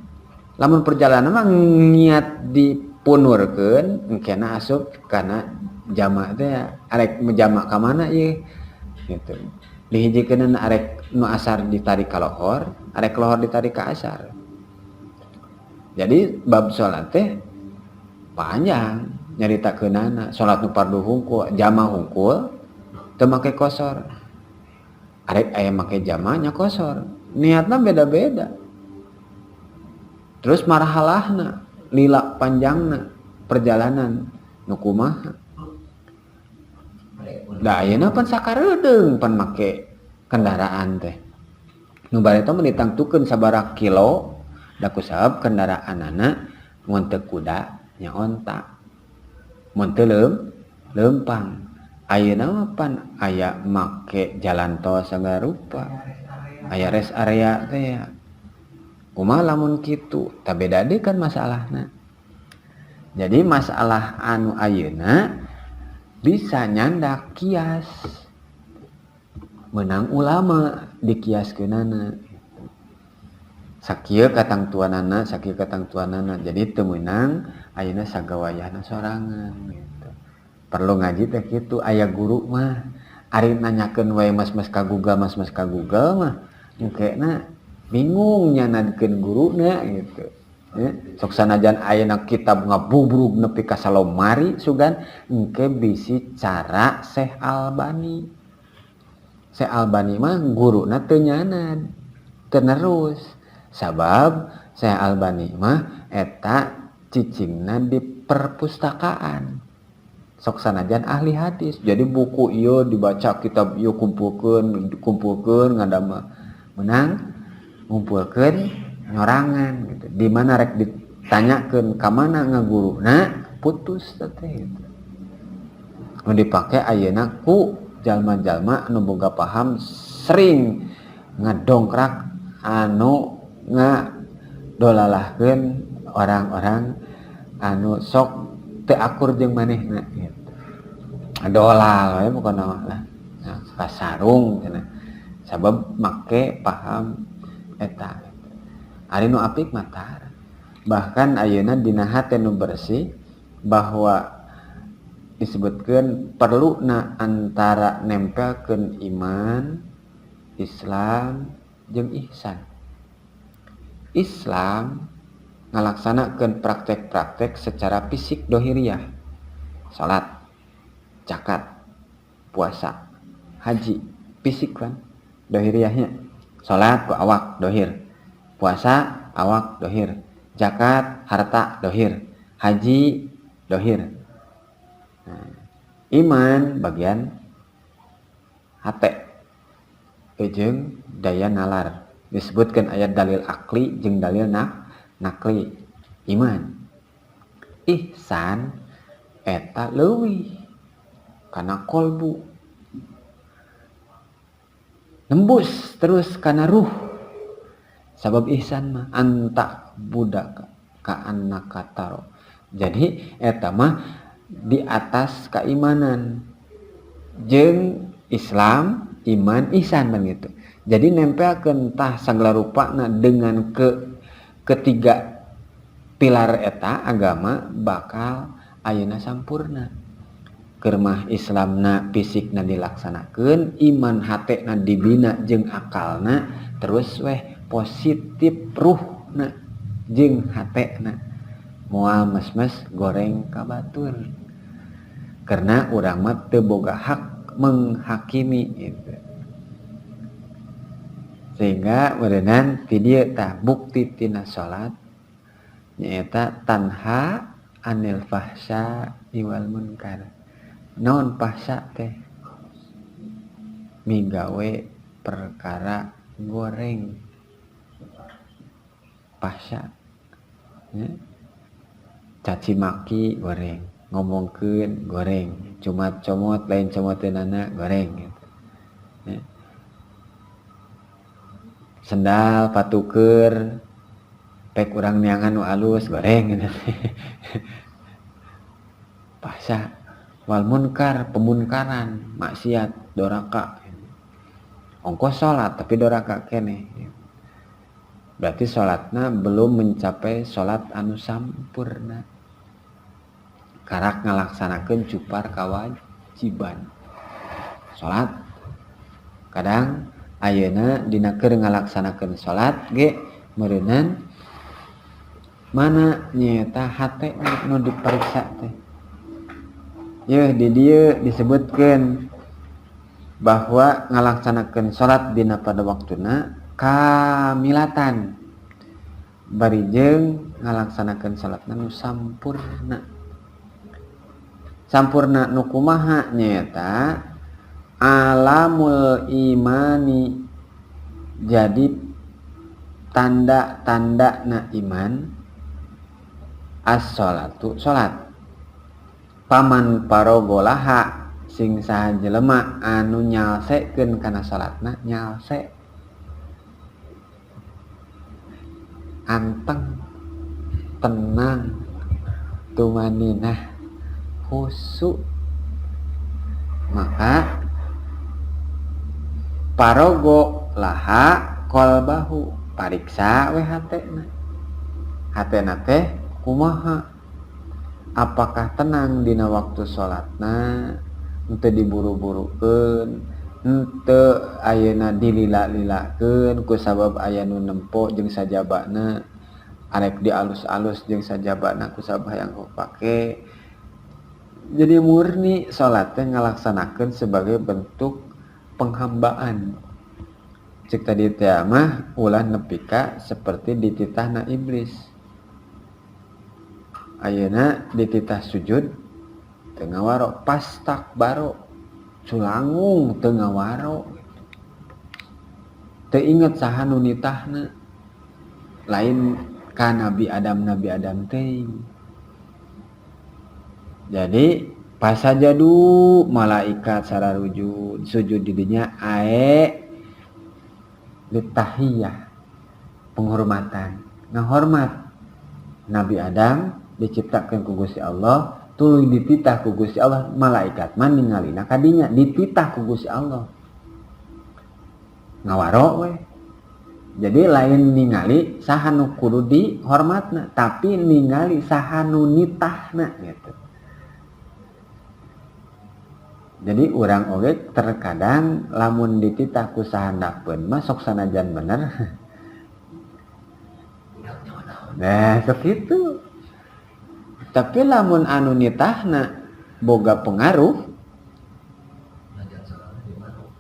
Lamun perjalanan mah niat dipunurkeun engkena asup kana jamak teh arek jamak ka mana ieu gitu. Dihijikeun arek nu asar ditarik ka lohor, arek lohor ditarik ka asar. Jadi bab salat teh panjang nyaritakeunana, salat nu fardu hungkul, jama hungkul teu make kosor. Arek aya make jama nya qosor, niatna beda-beda. Terus marhalahna, lila panjangna perjalanan nu kumaha. Da ayeuna pan sakareudeng pan make kendaraan teh. Nu bareto mah ditangtukeun sabaraha kilo, da kusabab kendaraanana mun teu kuda nya onta. Mun teu leumpang. Ayeuna mah pan aya make jalan tol sagala rupa. Aya rest area teh ya. Kumaha lamun kitu? Tah, beda deui kan masalahna. Jadi masalah anu ayeuna bisa nyandak kias. Menang ulama dikiaskeunana. Sakieu katangtuanana, sakieu katangtuanana. Jadi teu meunang ayeuna sagawayahna sorangan gitu. Perlu ngaji teh kitu, aya guru mah. Ari nanyakeun wae mas-mas ka Google, mas-mas ka Google mah engkena bingung nyanadkeun guruna gitu. Ya, sok sanajan ayeuna kitab ngabubrug nepi ka salomari sugan engke bisi cara Syekh Albani. Syekh Albani mah guruna teu nyanad, teu nerus. Sabab Syekh Albani mah eta cicingna di perpustakaan. Sok sanajan ahli hadis. Jadi buku ieu dibaca, kitab ieu kumpulkeun, dikumpulkeun ngadamel menang ngumpulkeun nyorangan gitu. Di mana rek ditanyakeun ka mana ngaguruna, putus teh gitu. Nu dipake ayeuna ku jalma-jalma anu boga paham sering ngadongkrak anu ngadolalahkeun orang-orang anu sok teu akur jeung manehna gitu. Dolal we pokona mah lah. Nah, kasarung cenah. Sabab make paham eta. Ari nu apik mah tara. Bahkan ayeuna dina hate nu bersih bahwa disebutkeun perluna antara nempelkeun iman, Islam jeung ihsan. Islam ngalaksanakeun praktek-praktek secara fisik dohiriah. Salat, zakat, puasa, haji, fisik kan dohiriahnya. Salat ku awak dohir, puasa awak dohir, zakat harta dohir, haji dohir. Nah, iman bagian hate jeung daya nalar. Disebutkan ayat dalil akli jeung dalil nakli iman. Ihsan eta leuwih kana kolbu, nembus terus kana ruh. Sabab ihsan mah an ta'buda ka'annaka taro. Jadi eta mah di atas keimanan jeung Islam, iman, ihsan kan gitu. Jadi nempelkeun tah sagala rupana dengan ketiga pilar eta agama bakal ayeuna sampurna. Keur mah Islamna fisikna dilaksanakeun, iman hatena dibina jeung akalna, terus weh positif ruhna jeung hatena. Moal mes-mes goreng ka batur. Karena urang mah teu boga hak menghakimi gitu. Sehingga meureunan ti dieu tah bukti tina salat nyaeta tanha anil fahsya wal munkar. Naon fahsya teh? Migawe perkara goreng. Fahsya. Ya. Caci maki goreng, ngomongkeun goreng, cuma comot lain comoteunana goreng gitu. Ya. Sendal patuker pek urang neangan nu alus goreng gitu. Fahsya wal munkar, pemunkaran, maksiat, doraka. Ongkoh salat tapi doraka keneh. Berarti salatna belum mencapai salat anu sampurna. Karak ngalaksanakeun cupar kawajiban. Salat kadang ayeuna dina keur ngalaksanakeun salat ge meureunan mana nyaeta hate nu diperiksa teh. Yeuh, di dieu disebutkeun Bahwa ngalaksanakeun salat dina pada waktuna kamilatan bari jeung ngalaksanakeun salatna nu sampurna. Sampurna nu kumaha nyaeta alamul imani, jadi tanda-tanda na iman as-sholatu salat. Paman parogolaha sing saha jelema anu nyalsekeun kana salatna, nyalse anteng tenang tumaninah khusyuk, maka parogo laha qalbahu, pariksa we hatena. Hatena teh kumaha, apakah tenang dina waktu salatna, henteu diburu-burukeun, henteu ayeuna dilila-lilakeun ku sabab aya nu nempo jeung sajabana, arek dialus-alus jeung sajabana ku sabab hayang pake. Jadi murni salat teh ngalaksanakeun sebagai bentuk penghambaan. Cek tadi teh mah ulah nepi ka seperti dititahna iblis. Ayeuna dititah sujud teu ngawaro, pastakbaro culangung teu ngawaro. Teu inget saha nu nitahna, lain ka Nabi Adam, Nabi Adam teuing. Jadi pasajadu malaikat sararujud sujud di dinya ae litahiyah, penghormatan, ngahormat Nabi Adam diciptakan ku Gusti Allah, tuluy dititah ku Gusti Allah, malaikat mah ningalina kadinya dititah ku Gusti Allah ngawaro we. Jadi lain ningali saha nu kudu dihormatna, tapi ningali saha nu nitahna gitu. Jadi urang oge terkadang lamun dititah ku sahandapeun mah sok sanajan bener. Nah, sok kitu. Tapi lamun anu nitahna boga pengaruh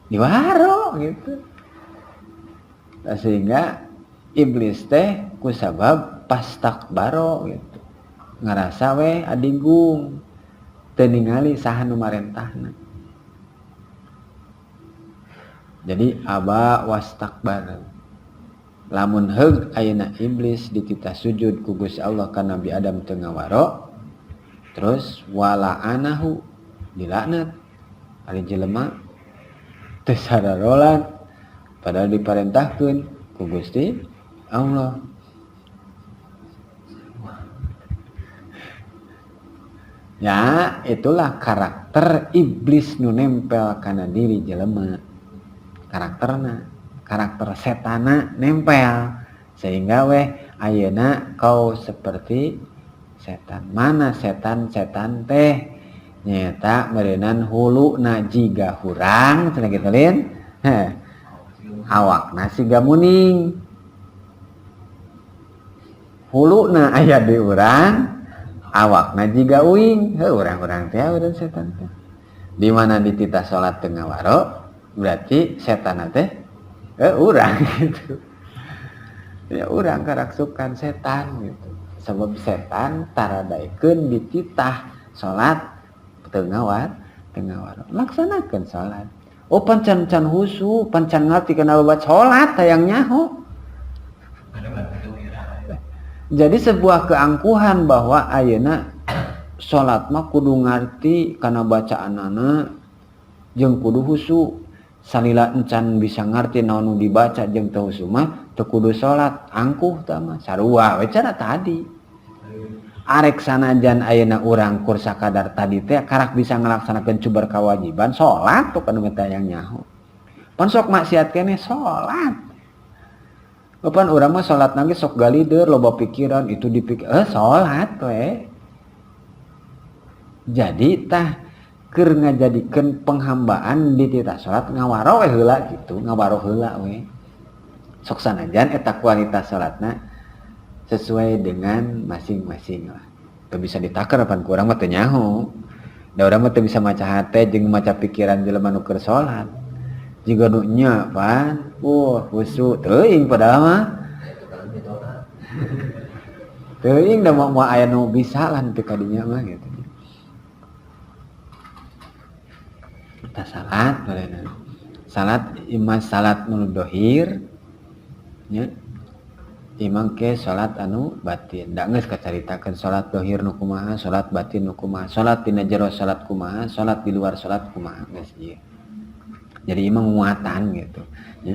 diwaro gitu. Nah, sehingga iblis teh kusabab pastakbaro gitu. Ngerasa we adigung teu ningali saha nu marentahna. Jadi aba wastakbar. Lamun heug ayeuna iblis dititah sujud ku Gusti Allah ka Nabi Adam teu ngawaro, terus wala anahu dilaknat ari jelema teu sararolan padahal diparentahkeun ku Gusti Allah. Ya, itulah karakter iblis nu nempel kana diri jelema. Karakterna, karakter setana nempel sehingga weh ayeuna kau seperti setan. Mana setan-setan teh nyata meureunan huluna jiga hurang cenah kitu lin. Heh. Awakna siga muning. Huluna aya di urang, awakna jiga uing. Heuh, urang-urang teh urang setan teh. Di mana dititah salat teu ngawaro, berarti setan teh urang gitu. Ya urang karaksukan setan gitu. Sebab setan taradaikeun dititah salat teu ngawaro. Laksanakeun salat. Oh pancan can husu, pancan ngarti kana babat salat hayang nyaho. Jadi sebuah keangkuhan bahwa ayeuna salat mah kudu ngarti kana bacaanana jeung kudu husu. Salila encan bisa ngarti naon nu dibaca jeung teu husu mah teu kudu salat, angkuh tah mah sarua we cara tadi. Arek sanajan ayeuna urang kur sakadar tadi teh karak bisa ngalaksanakeun cubar kewajiban salat tuh kan teh yang nyaho. Pan sok maksiat keneh salat. Pan urang mah salat nangis sok galider loba pikiran itu dipikir salat we. Jadi tah keur ngajadikeun penghambaan di titah salat ngawaro we heula gitu, ngawaro heula we. Sok sanajan eta kualitas salatna sesuai dengan masing-masing lah. Teu bisa ditaker pan ku urang mah teu nyaho. Da urang mah teu bisa maca hate jeung maca pikiran jelema nu keur salat. Jiga nu nya pan, wah khusyuk teuing padahal mah. Teuing da moal aya nu bisa lah nepi ka dinya mah gitu. Tah salat bareuna. Salat imah salat nu dohir nya imang ke salat anu batin. Da geus kacaritakeun salat dohir nu kumaha, salat batin nu kumaha, salat dina jero salat kumaha, salat di luar salat kumaha geus ieu. Jadi imang nguatan gitu ya.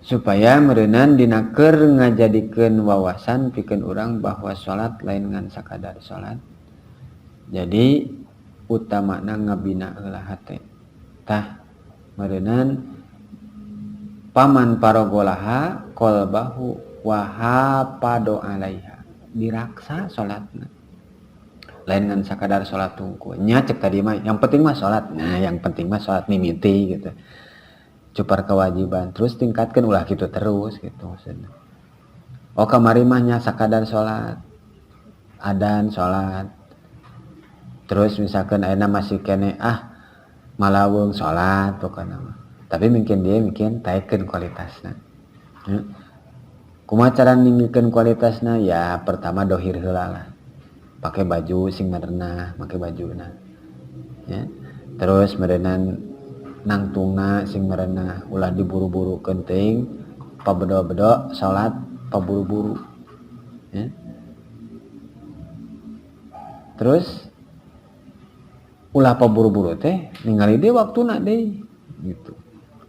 Supaya meureunan dina keur ngajadikeun wawasan pikeun urang bahwa salat lain ngan sakadar salat. Jadi utamana ngabina heula hate. Tah meureunan paman parogolaha qalbahu wa hafado alaiha, diraksa salatna. Lain ngan sakadar salat tungku nya cek tadi mah yang penting mah salat. Nah yang penting mah salat mimiti gitu. Cupar kewajiban terus tingkatkan ulah gitu terus gitu maksudnya. Oh kamari mah nya sakadar salat adan salat terus misalkan ayeuna masih kene ah malawung salat pokona mah. Tapi mungkin dia mungkin taikeun kualitasna. Ya. Kumaha cara ninggikeun kualitasna? Ya pertama dohir heula lah. Pakai baju sing merenah, make bajuna. Ya. Terus merenan nangtungna sing merenah, ulah diburu-buru teuing, pabedo-bedo salat paburu-buru. Ya. Terus ulah paburu-buru teh ningali deui waktuna deui gitu.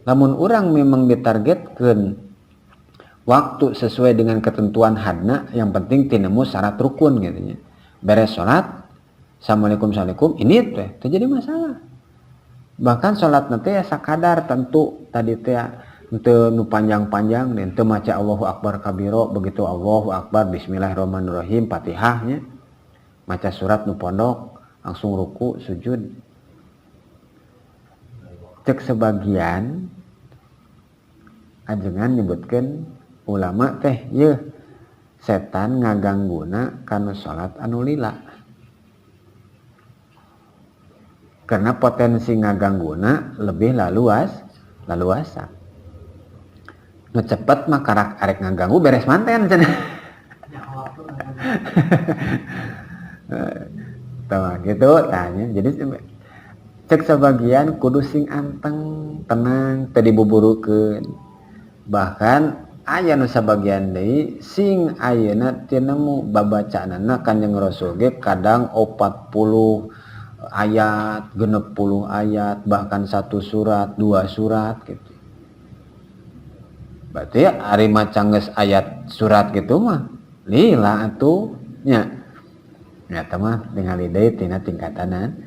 Lamun urang memang ditargetkeun waktu sesuai dengan ketentuan hadna, yang penting tinemu syarat rukun gitu nya. Beres salat, assalamualaikum assalamualaikum, ini teh terjadi masalah. Bahkan salat nanti ya sakadar tentu tadi teh henteu nu panjang-panjang, henteu maca Allahu Akbar kabiro, begitu Allahu Akbar bismillahirrahmanirrahim Fatihahnya, maca surat nu pondok, langsung ruku sujud. Cek sebagian ajengan nyebutkeun ulama teh yeuh setan ngagangguna kanu salat anu lila. Karena potensi ngagangguna lebih laluasa. Nu cepet mah karak arek ngaganggu beres manten cenah. Tah gitu tanya. Jadi cek sebagian kudu sing anteng, tenang, teu dibuburukeun. Bahkan aya nu sabagian deui sing ayeuna teu nemu babacaanana Kanjeng Rasul ge kadang 40 ayat, 60 ayat, bahkan 1 surat, 2 surat gitu. Berarti ari maca geus ayat surat gitu mah lila atuh nya. Nyata mah ningali deui tina tingkatanana.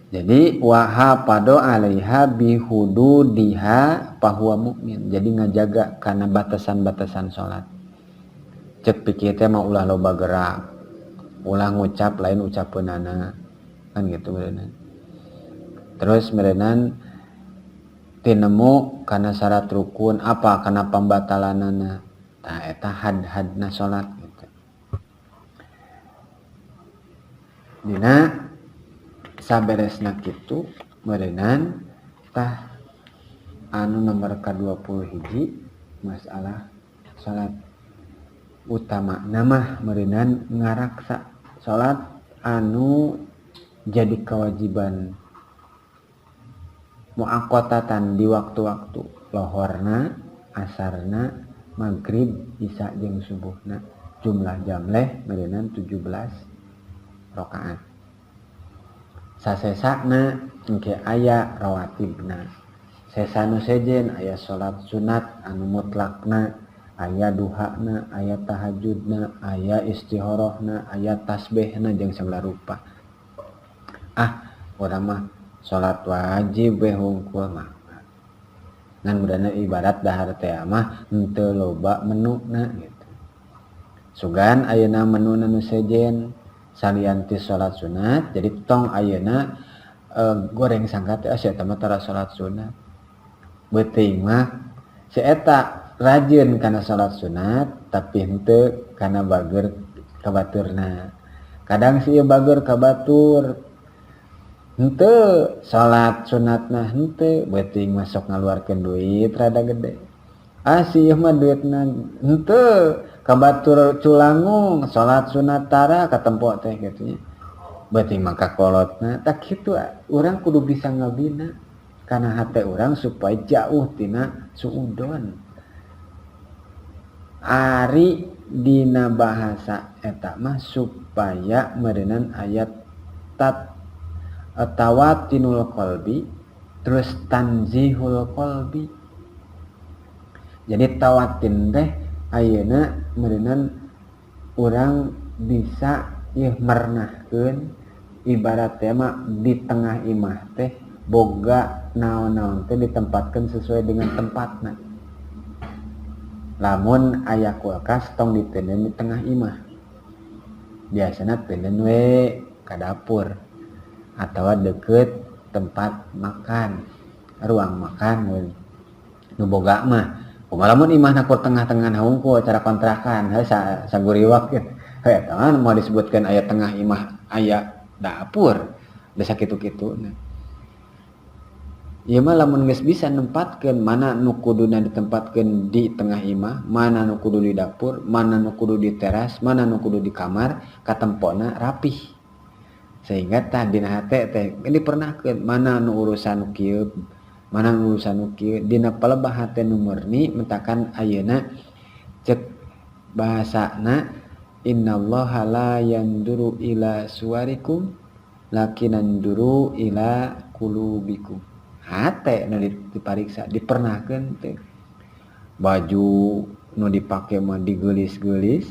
Jadi wahapado alaiha bihududiha fahuwa mukmin. Jadi ngajaga karena batasan-batasan salat. Cek pikir teh mah ulah loba gerak, ulah ngucap lain ucapeunana, kan gitu meureunna. Terus meureunna tinemu kana syarat rukun apa kana pembatalanana. Tah eta had-hadna salat gitu. Dina saberesna kitu meureunnan tah anu nomor ka-21 masalah salat utama nama meureunnan ngaraksa salat anu jadi kewajiban muaqqatatan di waktu-waktu lohorna, asarna, maghrib, isya jeung subuhna. Jumlah jam leh meureunnan 17 rakaat. Sasesana engke aya rawatibna. Sesa nu sejen aya salat sunat anu mutlakna, aya duhana, aya tahajudna, aya istihorohna, aya tasbihna jeung segala rupa. Ah, urang mah salat wajib we hungkul mah. Ngan mudana ibarat dahar teh mah henteu loba menuna gitu. Sugan ayeuna menuna nu sejen salian ti salat sunat, jadi tong ayeuna goreng sangka teh sia eta mah tara salat sunat. Beuting mah si eta rajin kana salat sunat tapi henteu kana bager ka baturna. Kadang si ieu bager ka batur Henteu salat sunatna henteu beuting masuk ngaluarkeun duit rada gede. Ah si ieu mah duitna henteu ka batur culangung salat sunat tara katempo teh kitu nya. Beuting mah kakolotna tah kitu urang kudu bisa ngabina kana hate urang supaya jauh tina suudon. Ari dina bahasa eta mah supaya meureunan ayat tat tawatinul qalbi terus tanzihul qalbi. Jadi tawatin teh ayeuna meureunan urang bisa ieu mernahkeun ibarat teh mah di tengah imah teh boga naon-naon teh ditempatkeun sesuai dengan tempatna. Lamun aya kulkas tong diteundeun di tengah imah. Biasana teundeun we ka dapur atawa deket tempat makan, ruang makan we. Nu boga mah kumaha lamun imahna kur tengah-tengah hungkul cara kontrakan heuh saguriwak gitu. Heuh eta mah moal disebutkeun aya tengah imah aya dapur da sakitu-kituna. Ieu mah lamun geus bisa nempatkeun mana nu kuduna ditempatkeun di tengah imah, mana nu kudu di dapur, mana nu kudu di teras, mana nu kudu di kamar, katempona rapih. Sehingga tah dina hate teh dipernahkeun mana nu urusan nu kieu, mana nu urusan nu kieu, dina palebah hate nu murni mentakan ayeuna cek bahasana innallaha la yanduru ila suwarikum lakin yanduru ila qulubikum. Hate nu dipariksa dipernahkeun teh baju nu dipake mah digeulis-geulis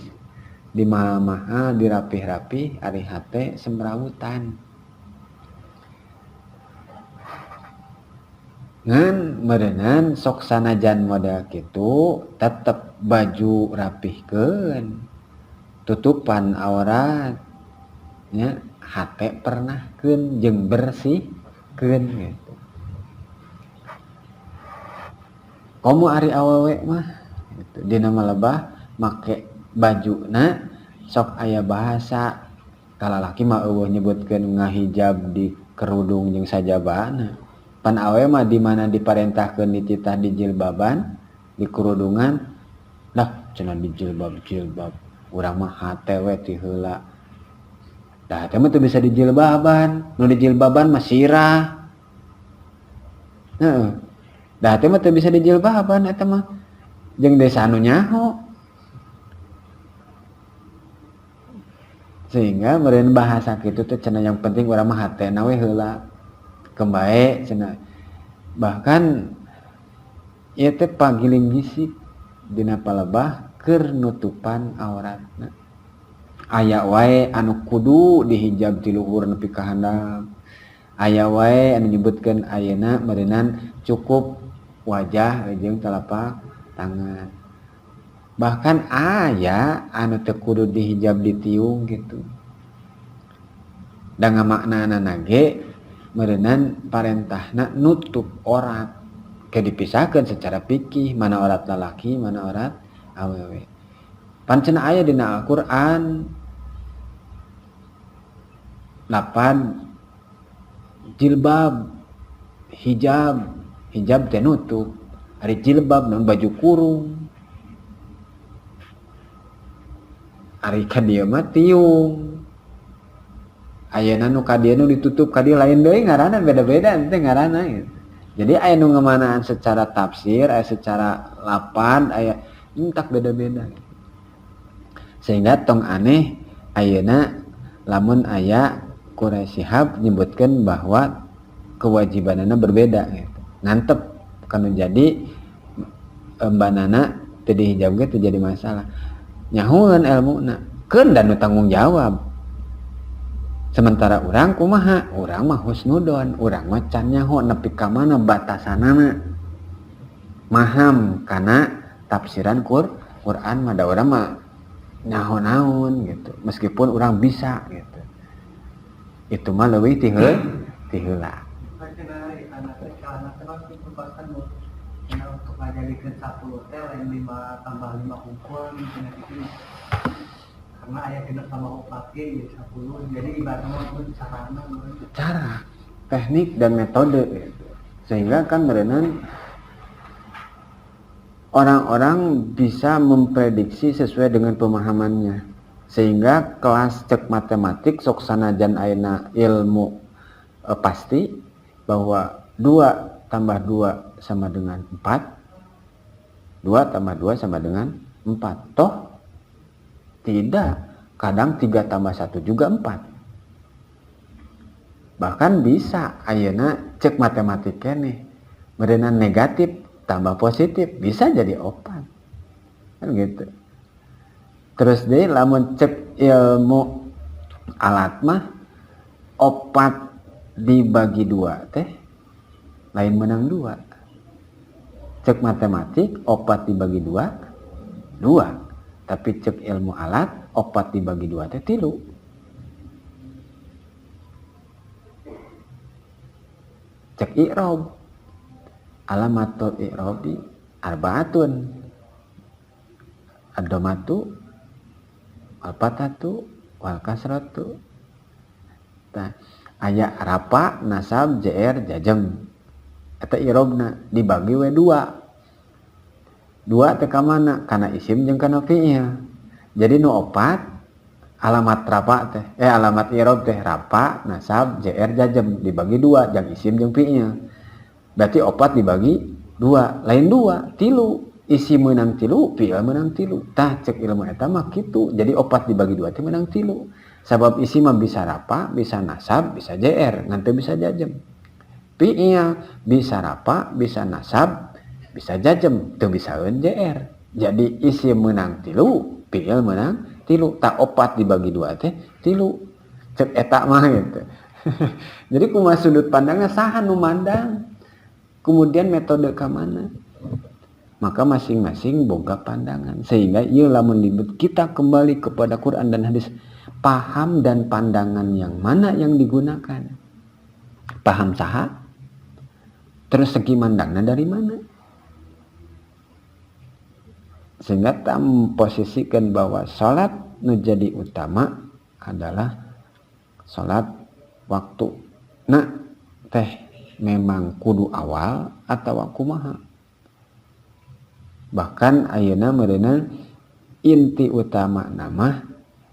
dimahal-mahal dirapih-rapih ari hate semrawutan. Ngan meureunan sok sanajan model kitu tetep baju rapihkeun tutupan aurat nya hate pernahkeun jeung bersihkeun gitu. Komo ari awewe mah gitu. Dina malebah make bajuna sok aya bahasa kalalaki mah eueuh nyebutkeun ngahijab di kerudung jeung sajabana. Pan awewe mah di mana diparentahkeun dititah di jilbaban, di kerudungan, dah cenah di jilbab-jilbab. Urang mah hate we ti heula. Dah teh mah teu bisa dijilbaban, nu dijilbaban mah sirah. Heeh. Dah teh mah teu bisa dijilbaban eta mah. Jeung desa anu nyaho. Sehingga meureun bahasa kitu teh cenah yang penting urang mah hatena we heula. Kembae cenah. Bahkan ieu teh pagiling gisik dina palebah keur nutupan auratna. Aya wae anu kudu dihijab ti luhur nepi ka handap. Aya wae anu nyebutkeun ayeuna meureunan cukup wajah jeung telapak tangan. Bahkan aya anu teu kudu dihijab ditiung gitu. Da ngamaknana ge meureunan parentahna nutup aurat. Ke dipisahkeun secara fikih mana aurat lalaki mana aurat awewe. Pan cenah aya dina Al-Qur'an 8 jilbab hijab, hijab teh nutup, ari jilbab naon baju kurung. Ari ka dieu mah tiung. Ayeuna nu ka dieu nu ditutup ka dieu lain deui ngaranna beda-beda teh ngaranna gitu. Jadi aya nu ngamanaan secara tafsir, aya secara lapan, aya entak beda-beda. Sehingga tong aneh ayeuna lamun aya Quraisy Shihab nyebutkeun bahwa kewajibanana berbeda gitu. Ngantep kanu jadi embanana teu dihijab ge teu jadi masalah. Nyahueun elmuna, keun dan nu tanggung jawab. Sementara urang kumaha? Urang mah husnudon, urang mah can nyaho nepi ka mana batasanana. Maham kana tafsiran Quran mah da urang mah nyaho naon gitu. Meskipun urang bisa gitu. Itu mah leuwih ti heula. Untuk ngajadikeun 10 teh lain 5 tambah 5 hungkul gitu. Karena aya genep tambah 4 ge jadi 10. Jadi ibaratna mah pun carana meureun. Cara. Teknik dan metode gitu. Sehingga kan meureunan orang-orang bisa memprediksi sesuai dengan pemahamannya, sehingga kelas cek matematik sok sanajan ayeuna ilmu pasti bahwa 2 tambah 2 sama dengan 4, 2 tambah 2 sama dengan 4, toh tidak, kadang 3 tambah 1 juga 4. Bahkan bisa ayeuna cek matematik keneh meureunan negatif tambah positif bisa jadi 4 kan gitu. Terus deh lamun cek ilmu alat mah 4 dibagi 2 teh lain menang 2. Cek matematik 4 dibagi 2 2, tapi cek ilmu alat 4 dibagi 2 teh 3. Cek i'rob alamatul i'robi arbaatun, ad-dhammatu al-fathatu wal kasratu. Tah aya rapa nasab jr jajam eta i'robna dibagi we 2. 2 teh ka mana? Kana isim jeung kana fi'il. Jadi nu 4 alamat rapa teh alamat i'rob teh rapa nasab jr jajam dibagi 2 jang isim jeung fi'il. Berarti 4 dibagi 2, lain 2, 3. Isi menang 3, fi'il menang 3. Tah cek ilmu eta mah kitu. Jadi 4 dibagi 2 teh menang 3. Sabab isi mah bisa rapa, bisa nasab, bisa jr, ngan teu bisa jajem. Fi'il bisa rapa, bisa nasab, bisa jajem, teu bisaeun jr. Jadi isi menang 3, fi'il menang 3. Tah 4 dibagi 2 teh 3. Cek eta mah gitu. Jadi kumaha sudut pandangnya saha nu mandang? Kemudian metode ke mana? Maka masing-masing boga pandangan. Sehingga ieu lamun kita kembali kepada Quran dan hadis, paham dan pandangan yang mana yang digunakan? Paham saha? Terus segi mandangnya dari mana? Sehingga tak memposisikan bahwa sholat nu jadi utama adalah sholat waktu. Nah, teh memang kudu awal atau kumaha. Bahkan ayeuna meureunna inti utama nama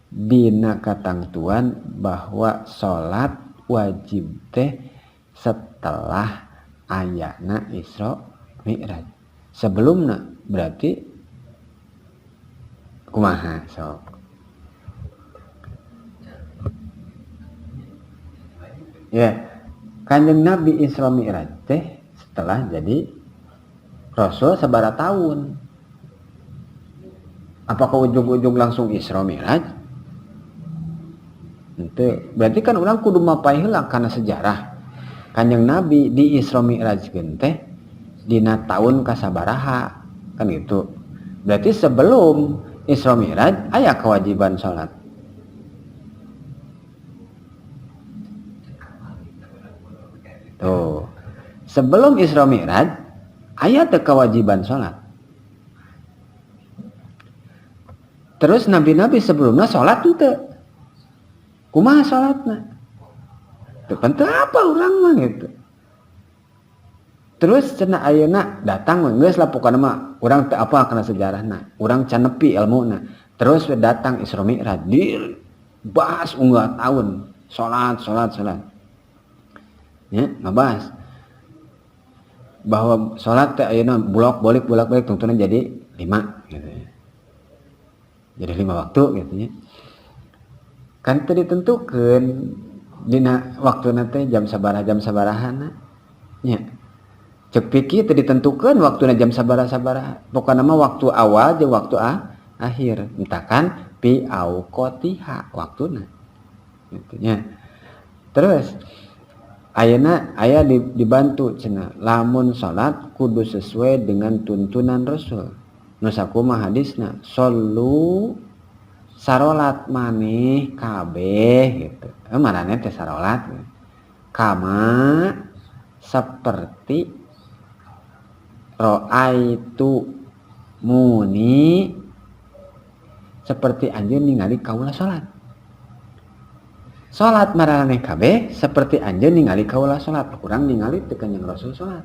dina katangtuan bahwa salat wajib teh setelah ayana Isra Mi'raj. Sebelumna berarti kumaha sok. Ya, Kanjeng Nabi Isra Mi'raj teh setelah jadi Rasul sabaraha tahun? Apakah ujung-ujung langsung Isra Mi'raj? Henteu. Berarti kan urang kudu mapay heula kana sejarah. Kanjeng Nabi di Isra Mi'raj teh dina tahun kasabaraha kan gitu. Berarti sebelum Isra Mi'raj aya kewajiban salat. Tuh. Sebelum Isra Mi'raj aya teu kewajiban salat. Terus nabi-nabi sebelumnya salat henteu. Kumaha salatna? Teu penting apa urang mah gitu. Terus cenah ayeuna datang geus lah pokona mah urang teu apa kana sejarahna, urang can nepi ilmuna. Terus we datang Isra Mi'raj dibahas unggal tahun, salat salat salat. Ya, ngabahas bahwa salat teh ayeuna bolak-balik bolak-balik tungtungna jadi 5 gitu ya. Jadi 5 waktu gitu ya. Kan teu ditentukeun dina waktuna teh jam sabaraha jam sabarahana. Nya. Cek pikir teu ditentukeun waktuna jam sabaraha-sabaraha. Pokona mah waktu awal jeung waktu akhir. Entah kan fi auqatiha waktuna. Gitu nya. Terus ayeuna aya dibantu cenah lamun salat kudu sesuai dengan tuntunan Rasul. Nu sakumaha hadisna shollu sarolat maneh kabeh gitu. Marane teh sarolat kama seperti roaitu muni seperti anjeun ningali kaula salat. Salat maraneh kabeh seperti anjeun ningali kaula salat, urang ningali teu Kanjeng Rasul salat.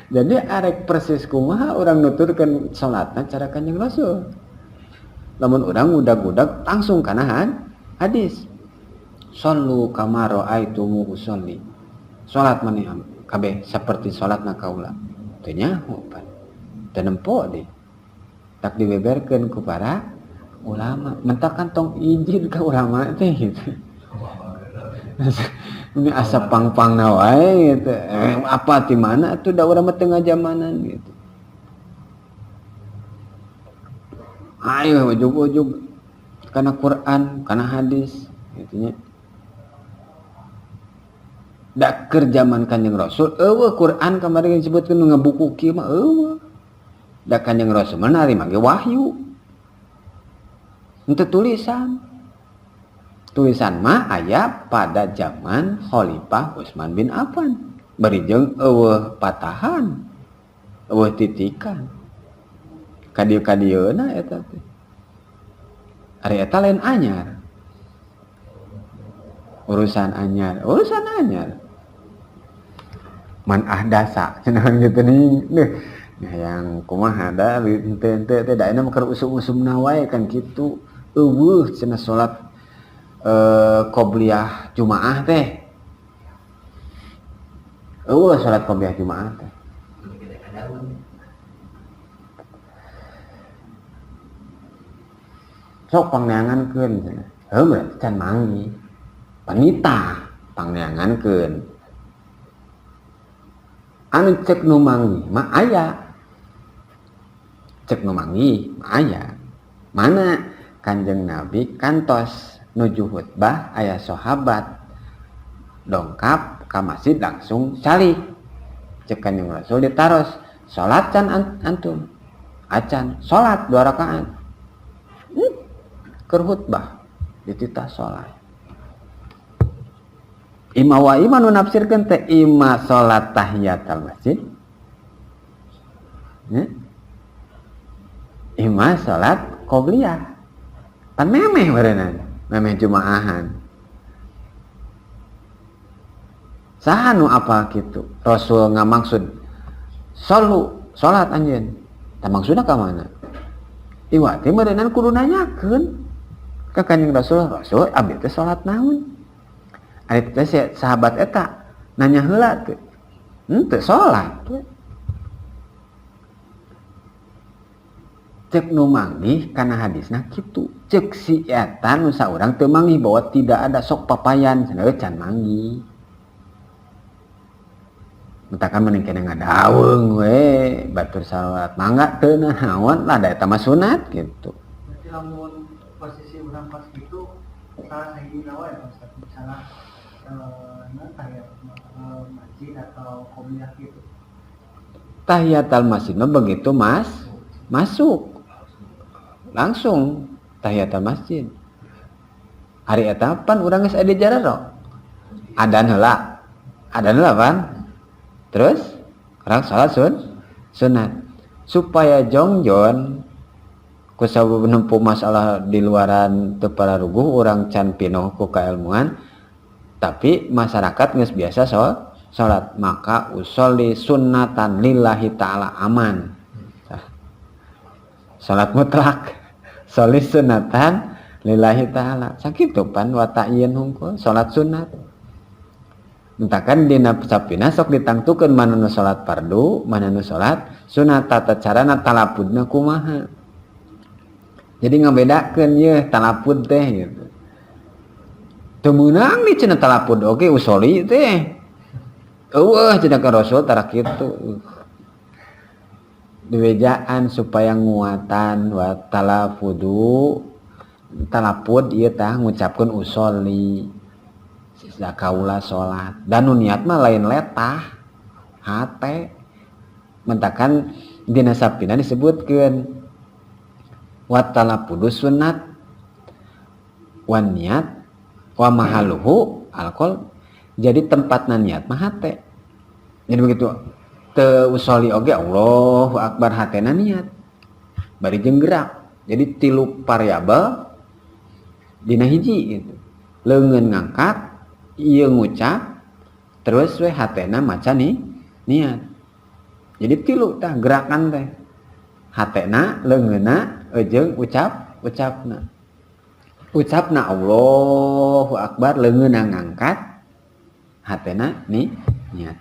Jadi arek persis kumaha urang nuturkeun salatna cara Kanjeng Rasul. Lamun urang ngudag-ngudag langsung kana hadis. Shallu kama ra'aitumu usolli. Salat maneh kabeh seperti salatna kaula. Teu nyaho pan. Teu nempo deui. Tak dibeberkeun ku para ulama, mentakan tong izin ke ulama teh gitu. Ini asa pang-pangna wae gitu. Apa di mana atuh da urang mah teu ngajamanan gitu. Ayo ujug-ujug kana Quran, kana hadis gitu nya. Da keur zaman Kanjeng Rasul eueuh Quran kamari disebutkeun nu ngabuku kieu mah eueuh. Da Kanjeng Rasul mah narima ge wahyu. Untuk tulisan. Tulisan mah aya pada zaman Khalifah Utsman bin Affan. Bari jeung eueuh patahan, eueuh titikan. Kadieu-kadieuna eta teh. Ari eta lain anyar. Urusan anyar, urusan anyar. Man ahdasa cenah gitu nih. Duh, yang kumaha da henteu teh da ayeuna mah keur usum-usumna wae kan kitu. Eueuh cenah salat qobliyah Jumaah teh. Eueuh salat qobliyah Jumaah teh. Sok pangneangankeun cenah. Heuh berarti can manggih. Panita pangneangankeun. Anu cek nu manggih mah aya. Cek nu manggih mah aya. Mana Kanjeng Nabi kantos nuju khutbah aya sahabat dongkap ka masjid langsung calik. Cek Kanjeng Rasul ditaros, salat can antum? Acan, salat 2 rakaat. Keur khutbah dititah salat. Ima wa ima nu nafsirkeun teh ima salat tahiyatul masjid. Ya. Ima salat qobliyah. Pan memeh barenan, memeh jumaahan. Saha nu apa kitu? Rasul ngamaksud salu salat anjeun. Tah maksudna ka mana? Iwa teh meureunnan kudu nanyakeun ka Kanjeng Rasul, Rasul abdi teh salat naon? Ari teh sahabat eta nanya heula teh. Henteu salat. Cek nu manggih kana hadisna kitu. Cek si eta nu saurang teu manggih bahwa tidak ada sok papayan cenah can manggih. Mentakan mending kene ngadaweung we batur salat mangga teu naon lah da eta mah sunat gitu. Berarti lamun posisi urang pas gitu salah sahiji wae Pak Ustaz, misalnya tahiyat masjid atau qobliyah gitu. Tahiyatul masjid mah begitu mas masuk langsung tahiyatul masjid. Hari eta pan urang geus aya di jarero. Adan heula. Adan heula pan. Terus orang salat sunat supaya jongjon kusabab nempuh masalah di luaran teu pararuguh urang can pinoh ku kailmuan tapi masyarakat geus biasa salat maka usolli sunnatan lillahi ta'ala aman. Salat mutlak sholli sunnatan lillahi ta'ala sakitu pan wa ta'yin hungkul salat sunat. Mentakan dina sapina sok ditangtukeun mana nu salat fardu mana nu salat sunat tata carana talapudna kumaha. Jadi ngabedakeun yeuh talapud teh gitu. Teu meunang di cenah talapud oge usoli teh. Eueuh cenah ka Rasul tara kitu. Diwejaan supaya nguatan wa talafudu talapud ieu tah ngucapkeun usoli. Sisa kaula salat dan nu niat mah lain letah hate mentakan dina sapina disebutkeun wa talafudu sunat wa niat wa mahaluhu alqol. Jadi tempatna niat mah hate. Jadi begitu teu usoli oge Allahu akbar hatena niat bari jeung gerak. Jadi tilu variabel Dina hiji gitu. Leungeun ngangkat, ieu ngucap, terus we hatena maca nih niat. Jadi tilu tah gerakan teh. Hatena, leungeunna, jeung ucap, ucapna. Ucapna Allahu Akbar, leungeunna ngangkat, hatena nih niat.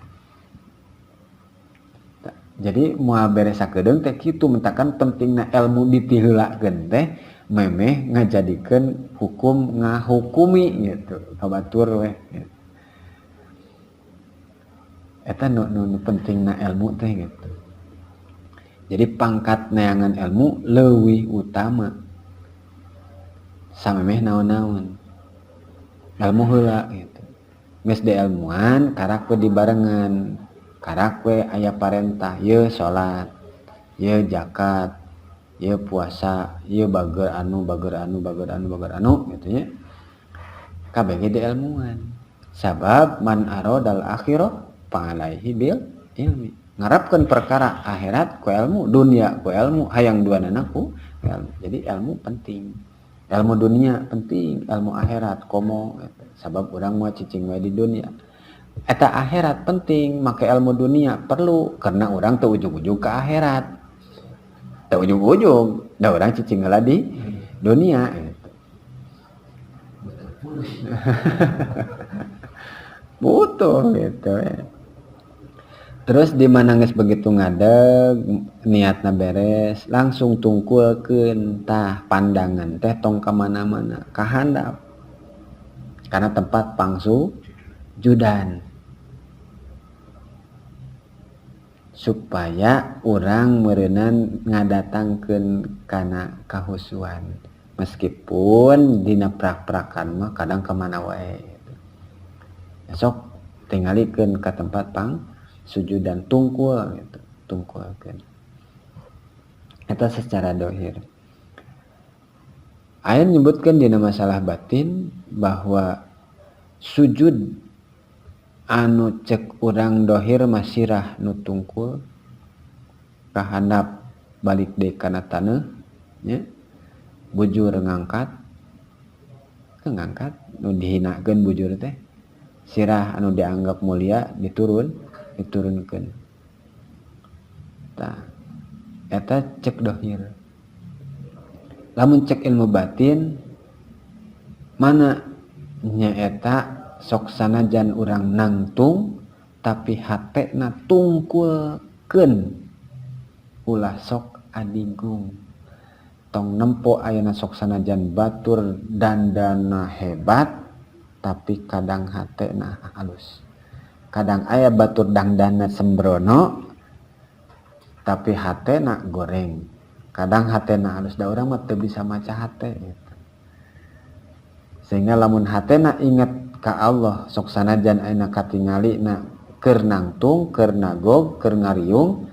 Jadi moal beres sakedeung teh kitu mentakan pentingna ilmu ditiheulakeun teh memeh ngajadikeun hukum ngahukumi gitu ka batur weh gitu. Eta nu, nu, nu pentingna ilmu teh gitu. Jadi pangkat neangan ilmu leuwih utama samemeh naon-naon. Ilmu heula gitu. Geus dielmuan karak we dibarengan. Karak we aya parentah ye salat, ye zakat, ye puasa, ye bager anu bager anu bager anu bager anu gitu nya. Kabeh ge dielmuan. Sabab man aradal akhirah fa'alaihi bil ilmi. Ngarapkeun perkara akhirat ku ilmu, dunia ku ilmu, hayang duanana ku ilmu. Jadi ilmu penting. Ilmu dunia penting, ilmu akhirat komo gitu. Sabab urang mah cicing we di dunia. Eta akhirat penting, make ilmu dunia perlu karena urang teu ujug-ujug ke akhirat. Teu ujug-ujug, da urang cicing heula di dunia gitu. Butuh gitu ya. Terus di mana geus begitu ngadeg, niatna beres, langsung tungkulkeun tah pandangan teh tong ka mana-mana, ka handap. Karena tempat pangsu judan. Supaya urang meureunan ngadatangkeun kana kahusuan. Meskipun dina prak-prakan mah kadang ka mana wae gitu. Sok tingalikeun ka tempat pang sujudan tungkul gitu, tungkulkeun. Eta secara dohir. Aya nyebutkeun dina masalah batin bahwa sujud anu cek urang dohir masirah nu tungkul kahandap balik deui kana taneuh nya, bujur ngangkat, ngangkat nu dihinakeun bujur teh, sirah anu dianggap mulia diturunkeun. Tah eta cek dohir. Lamun cek ilmu batin mana nyaeta sok sanajan urang nangtung tapi hatena tungkulkeun, ulah sok adigung. Tong nempo ayeuna sok sanajan batur dandana hebat tapi kadang hatena halus. Kadang aya batur dangdana sembrono tapi hatena goreng. Kadang hatena halus, da urang mah teu bisa maca hate gitu. Sehingga lamun hatena inget ka Allah sok sanajan ayeuna katingali na keur nangtung, keur nagog, keur ngariung,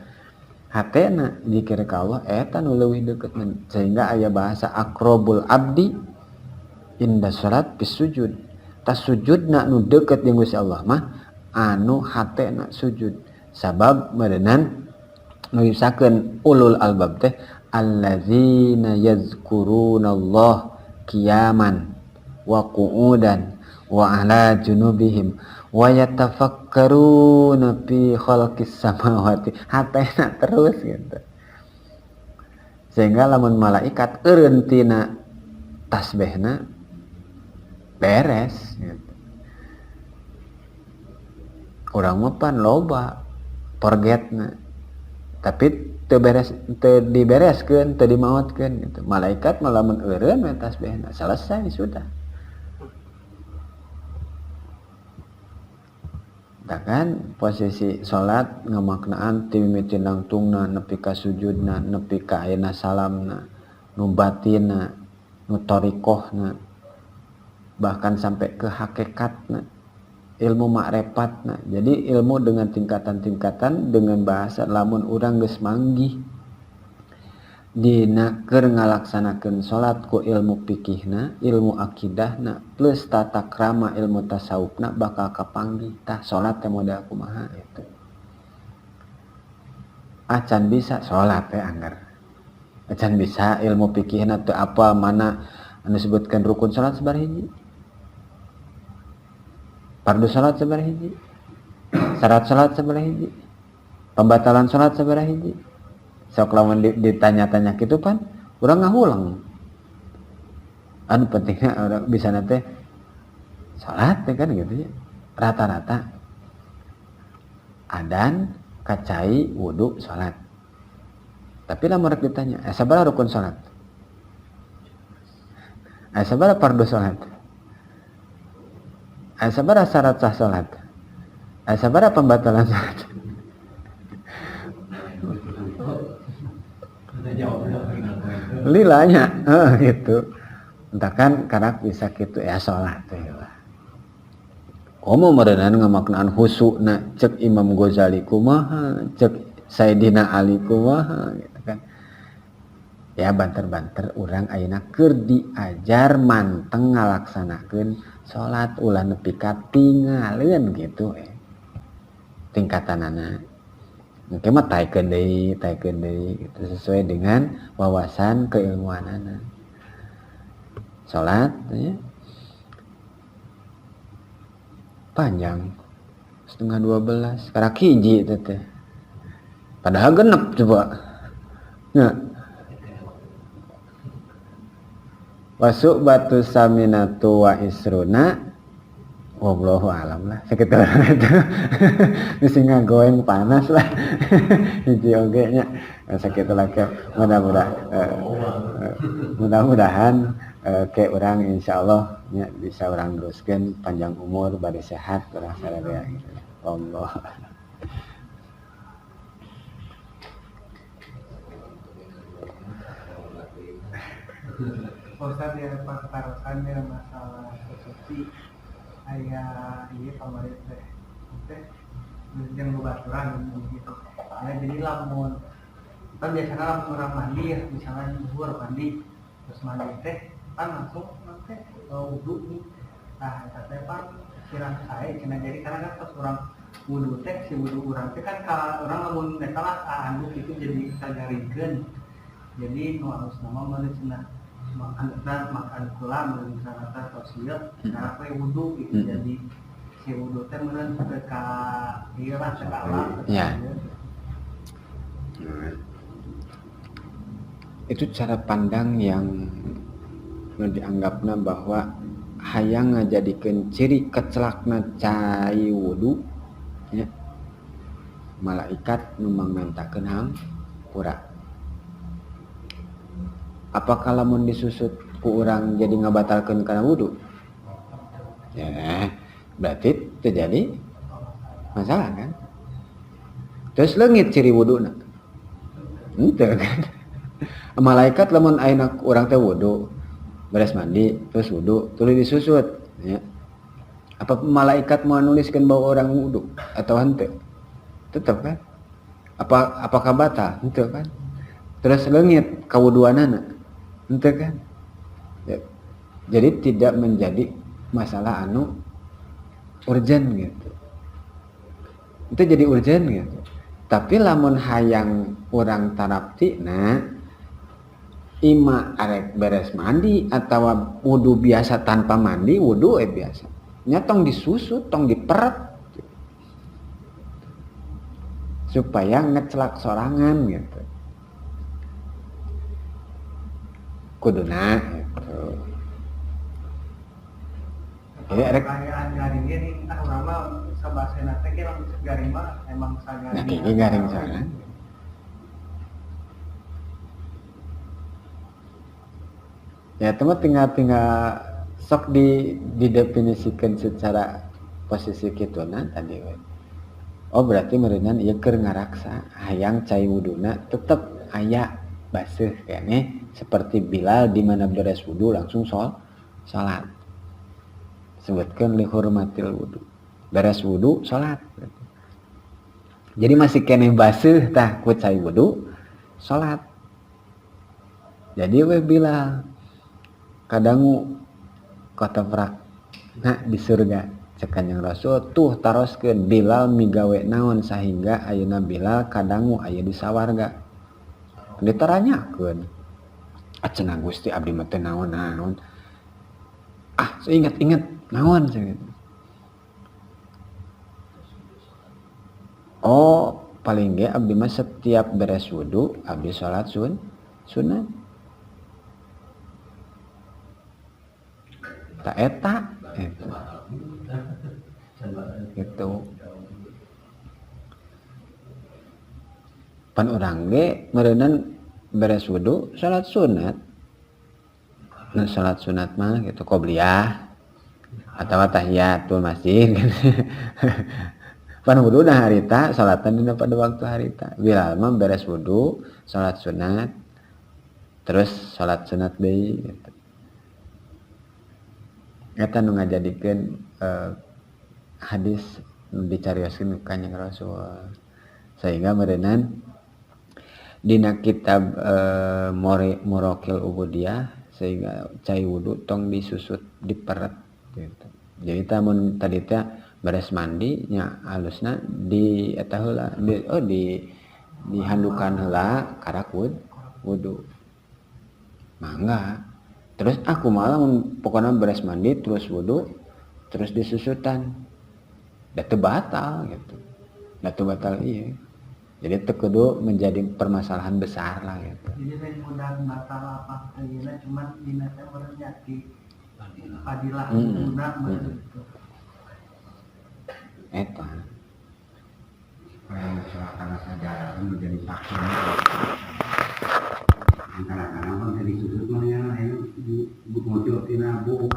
hatena zikir ka Allah eta nu leuwih deukeut. Sehingga aya bahasa akrobul abdi inda salat bisujud. Tas sujudna nu deukeut jeung Gusti Allah mah anu hatena sujud. Sabab meureunan nu diusakeun ulul albab teh allazina yazkurunallah qiyaman wa qu'udan wa ala junubihim wa yatafakkaruna fi khalqis samawati. Hatena terus gitu. Sehingga lamun malaikat eureun tina tasbihna beres gitu. Urang mah pan loba forgetna tapi teu beres, teu dibereskeun, teu dimaotkeun gitu. Malaikat mah lamun eureun we tasbihna selesai sudah. Kan posisi salat ngamaknaan ti mimiti nangtungna nepi ka sujudna nepi ka ayeuna salamna nu batinna nu thariqahna bahkan sampai ke hakikatna ilmu makrefatna. Jadi ilmu dengan tingkatan-tingkatan dengan bahasa lamun urang geus manggih dina keur ngalaksanakeun salat ku ilmu fikihna, ilmu akidahna plus tata krama ilmu tasawufna bakal kapanggih tah salat teh model kumaha itu. Acan bisa salat teh angger. Acan bisa ilmu fikihna teu apa mana Anu disebutkan rukun salat sabaraha hiji? Fardu salat sabaraha hiji? Syarat salat sabaraha hiji? Pembatalan salat sabaraha hiji? Sok lamun ditanya-tanya kitu pan urang ngahulang. Anu pentingna urang bisa teh salat teh kan gitu ya. Rata-rata adan, kacai, wudu, salat. Tapi lamun rek ditanya, sabaraha rukun salat? Sabaraha fardu salat? Sabaraha syarat sah salat? Sabaraha pembatalan salat? Lilanya, gitu. Entah kan karena bisa gitu ya salat teh lah. Komo meureunan ngamaknaan khusukna cek Imam Ghazali kumaha, cek Sayyidina Ali kumaha gitu kan. Ya banter-banter urang ayeuna keur diajar manteng ngalaksanakeun salat ulah nepi ka tingaleun gitu tingkatanana. Engke mah taekeun deui gitu sesuai dengan wawasan keilmuanana. Salat ya. Panjang 11:30 karak hiji teh. Padahal genep coba. Ya. Wasuk batu saminatu wa isruna wallahu alam lah sekitar itu. Bisi ngagoeng panas lah. Hiji oge nya sakitu lah ke mudah-mudahan ke urang insyaallah nya bisa urang teruskeun panjang umur bari sehat urang sararea gitu. Allah. Ustaz ya patarosan ya masalah sesuci aya ieu kamari teh teh jeung babaturan gitu. Ya jadi lamun kan biasanya lamun urang mandi ya misalnya zuhur mandi terus mandi teh kan langsung teh wudu nih. Nah eta teh pan kirang sae cenah jadi karena kan pas urang wudu teh si wudu urang teh kan ka urang lamun eta lah anduk itu jadi kagaringkeun. Jadi nu alus nama meureun cenah makan makan kula meureun misalnya teh tos ieu nah we wudu gitu. Jadi si wudu teh meureun teu ka ieu lah teu ka alam. Ya. Itu cara pandang yang dianggapna bahwa hayang ngajadikeun ciri kecelakna cai wudu ya. Malaikat nu mangmentakeun hampura. Apakah lamun disusut ku urang jadi ngabatalkeun kana wudu? Ya, berarti terjadi masalah kan? Terus leungit ciri wuduna. Henteu kan? Malaikat lamun ayeuna urang teh wudu, beres mandi, terus wudu, tuluy disusut ya. Apa malaikat mau nuliskeun bahwa orang wudu atau henteu? Tetep kan? Apakah batal? Henteu kan? Terus leungit kawuduanana. Henteu kan? Ya. Jadi tidak menjadi masalah anu urgent gitu. Itu jadi urgent gitu. Tapi lamun hayang urang taraptina ima arek beres mandi atau wudu biasa tanpa mandi, wudu biasa. Nya tong disusut, tong diperet supaya ngecelak sorangan gitu. Kuduna gitu. Jadi arek kaayaan garingnya nih, ah urang mah sabasena teh ge lamun garing mah emang sagaring. Nah, kayaknya garing sorangan. Ya, teman tinggal sok didefinisikan secara posisi kituna tadi we. Oh, berarti meureunan ieu keur ngaraksa hayang cai wuduna tetep aya baseuh keneh seperti Bilal di mana beres wudu langsung salat. Sebutkeun li hurmatil wudu. Beres wudu salat. Jadi masih keneh baseuh tah ku cai wudu salat. Jadi we Bilal kadangu kotoprak nah di surga cek Kanjeng Rasul tuh taroskeun Bilal migawe naon sehingga ayeuna Bilal kadangu aya di sawarga. Ditaranyakeun. Cenah Gusti abdi mah teu naon-naon. Ah, seingat-ingat naon cenah gitu. Oh, paling ge abdi mah setiap beres wudu abdi salat sunat. Ta eta eta. Gitu. Pan urang ge meureunan beres wudu salat sunat. Nah, salat sunat mah gitu qobliyah atawa tahiyatul masjid. Pan wudu dah harita salatan dina pada waktu harita. Bilal mah beres wudu salat sunat terus salat sunat deui gitu. Eta nu ngajadikeun hadis nu dicarioskeun ku Kanjeng Rasul. Sehingga meureunan dina kitab Muraqil Ubudiyah sehingga cai wudu tong disusut diperet gitu. Jadi tamun tadi teh beres mandi nya alusna di eta heula di dihandukan heula karak wudu. Mangga. Terus aku malah pokoknya beres mandi terus wudu terus disusutan. Da teu batal gitu. Da teu batal ieu. Jadi teu kudu menjadi permasalahan besar lah gitu. Jadi lain ngundang batal apa teu cuman dina teh urang nya di padilah ngundang gitu. Eta. Kalau karena saja menjadi saksi. Kadang-kadang kan jadi susut mah nya aya buku mojo tina buku.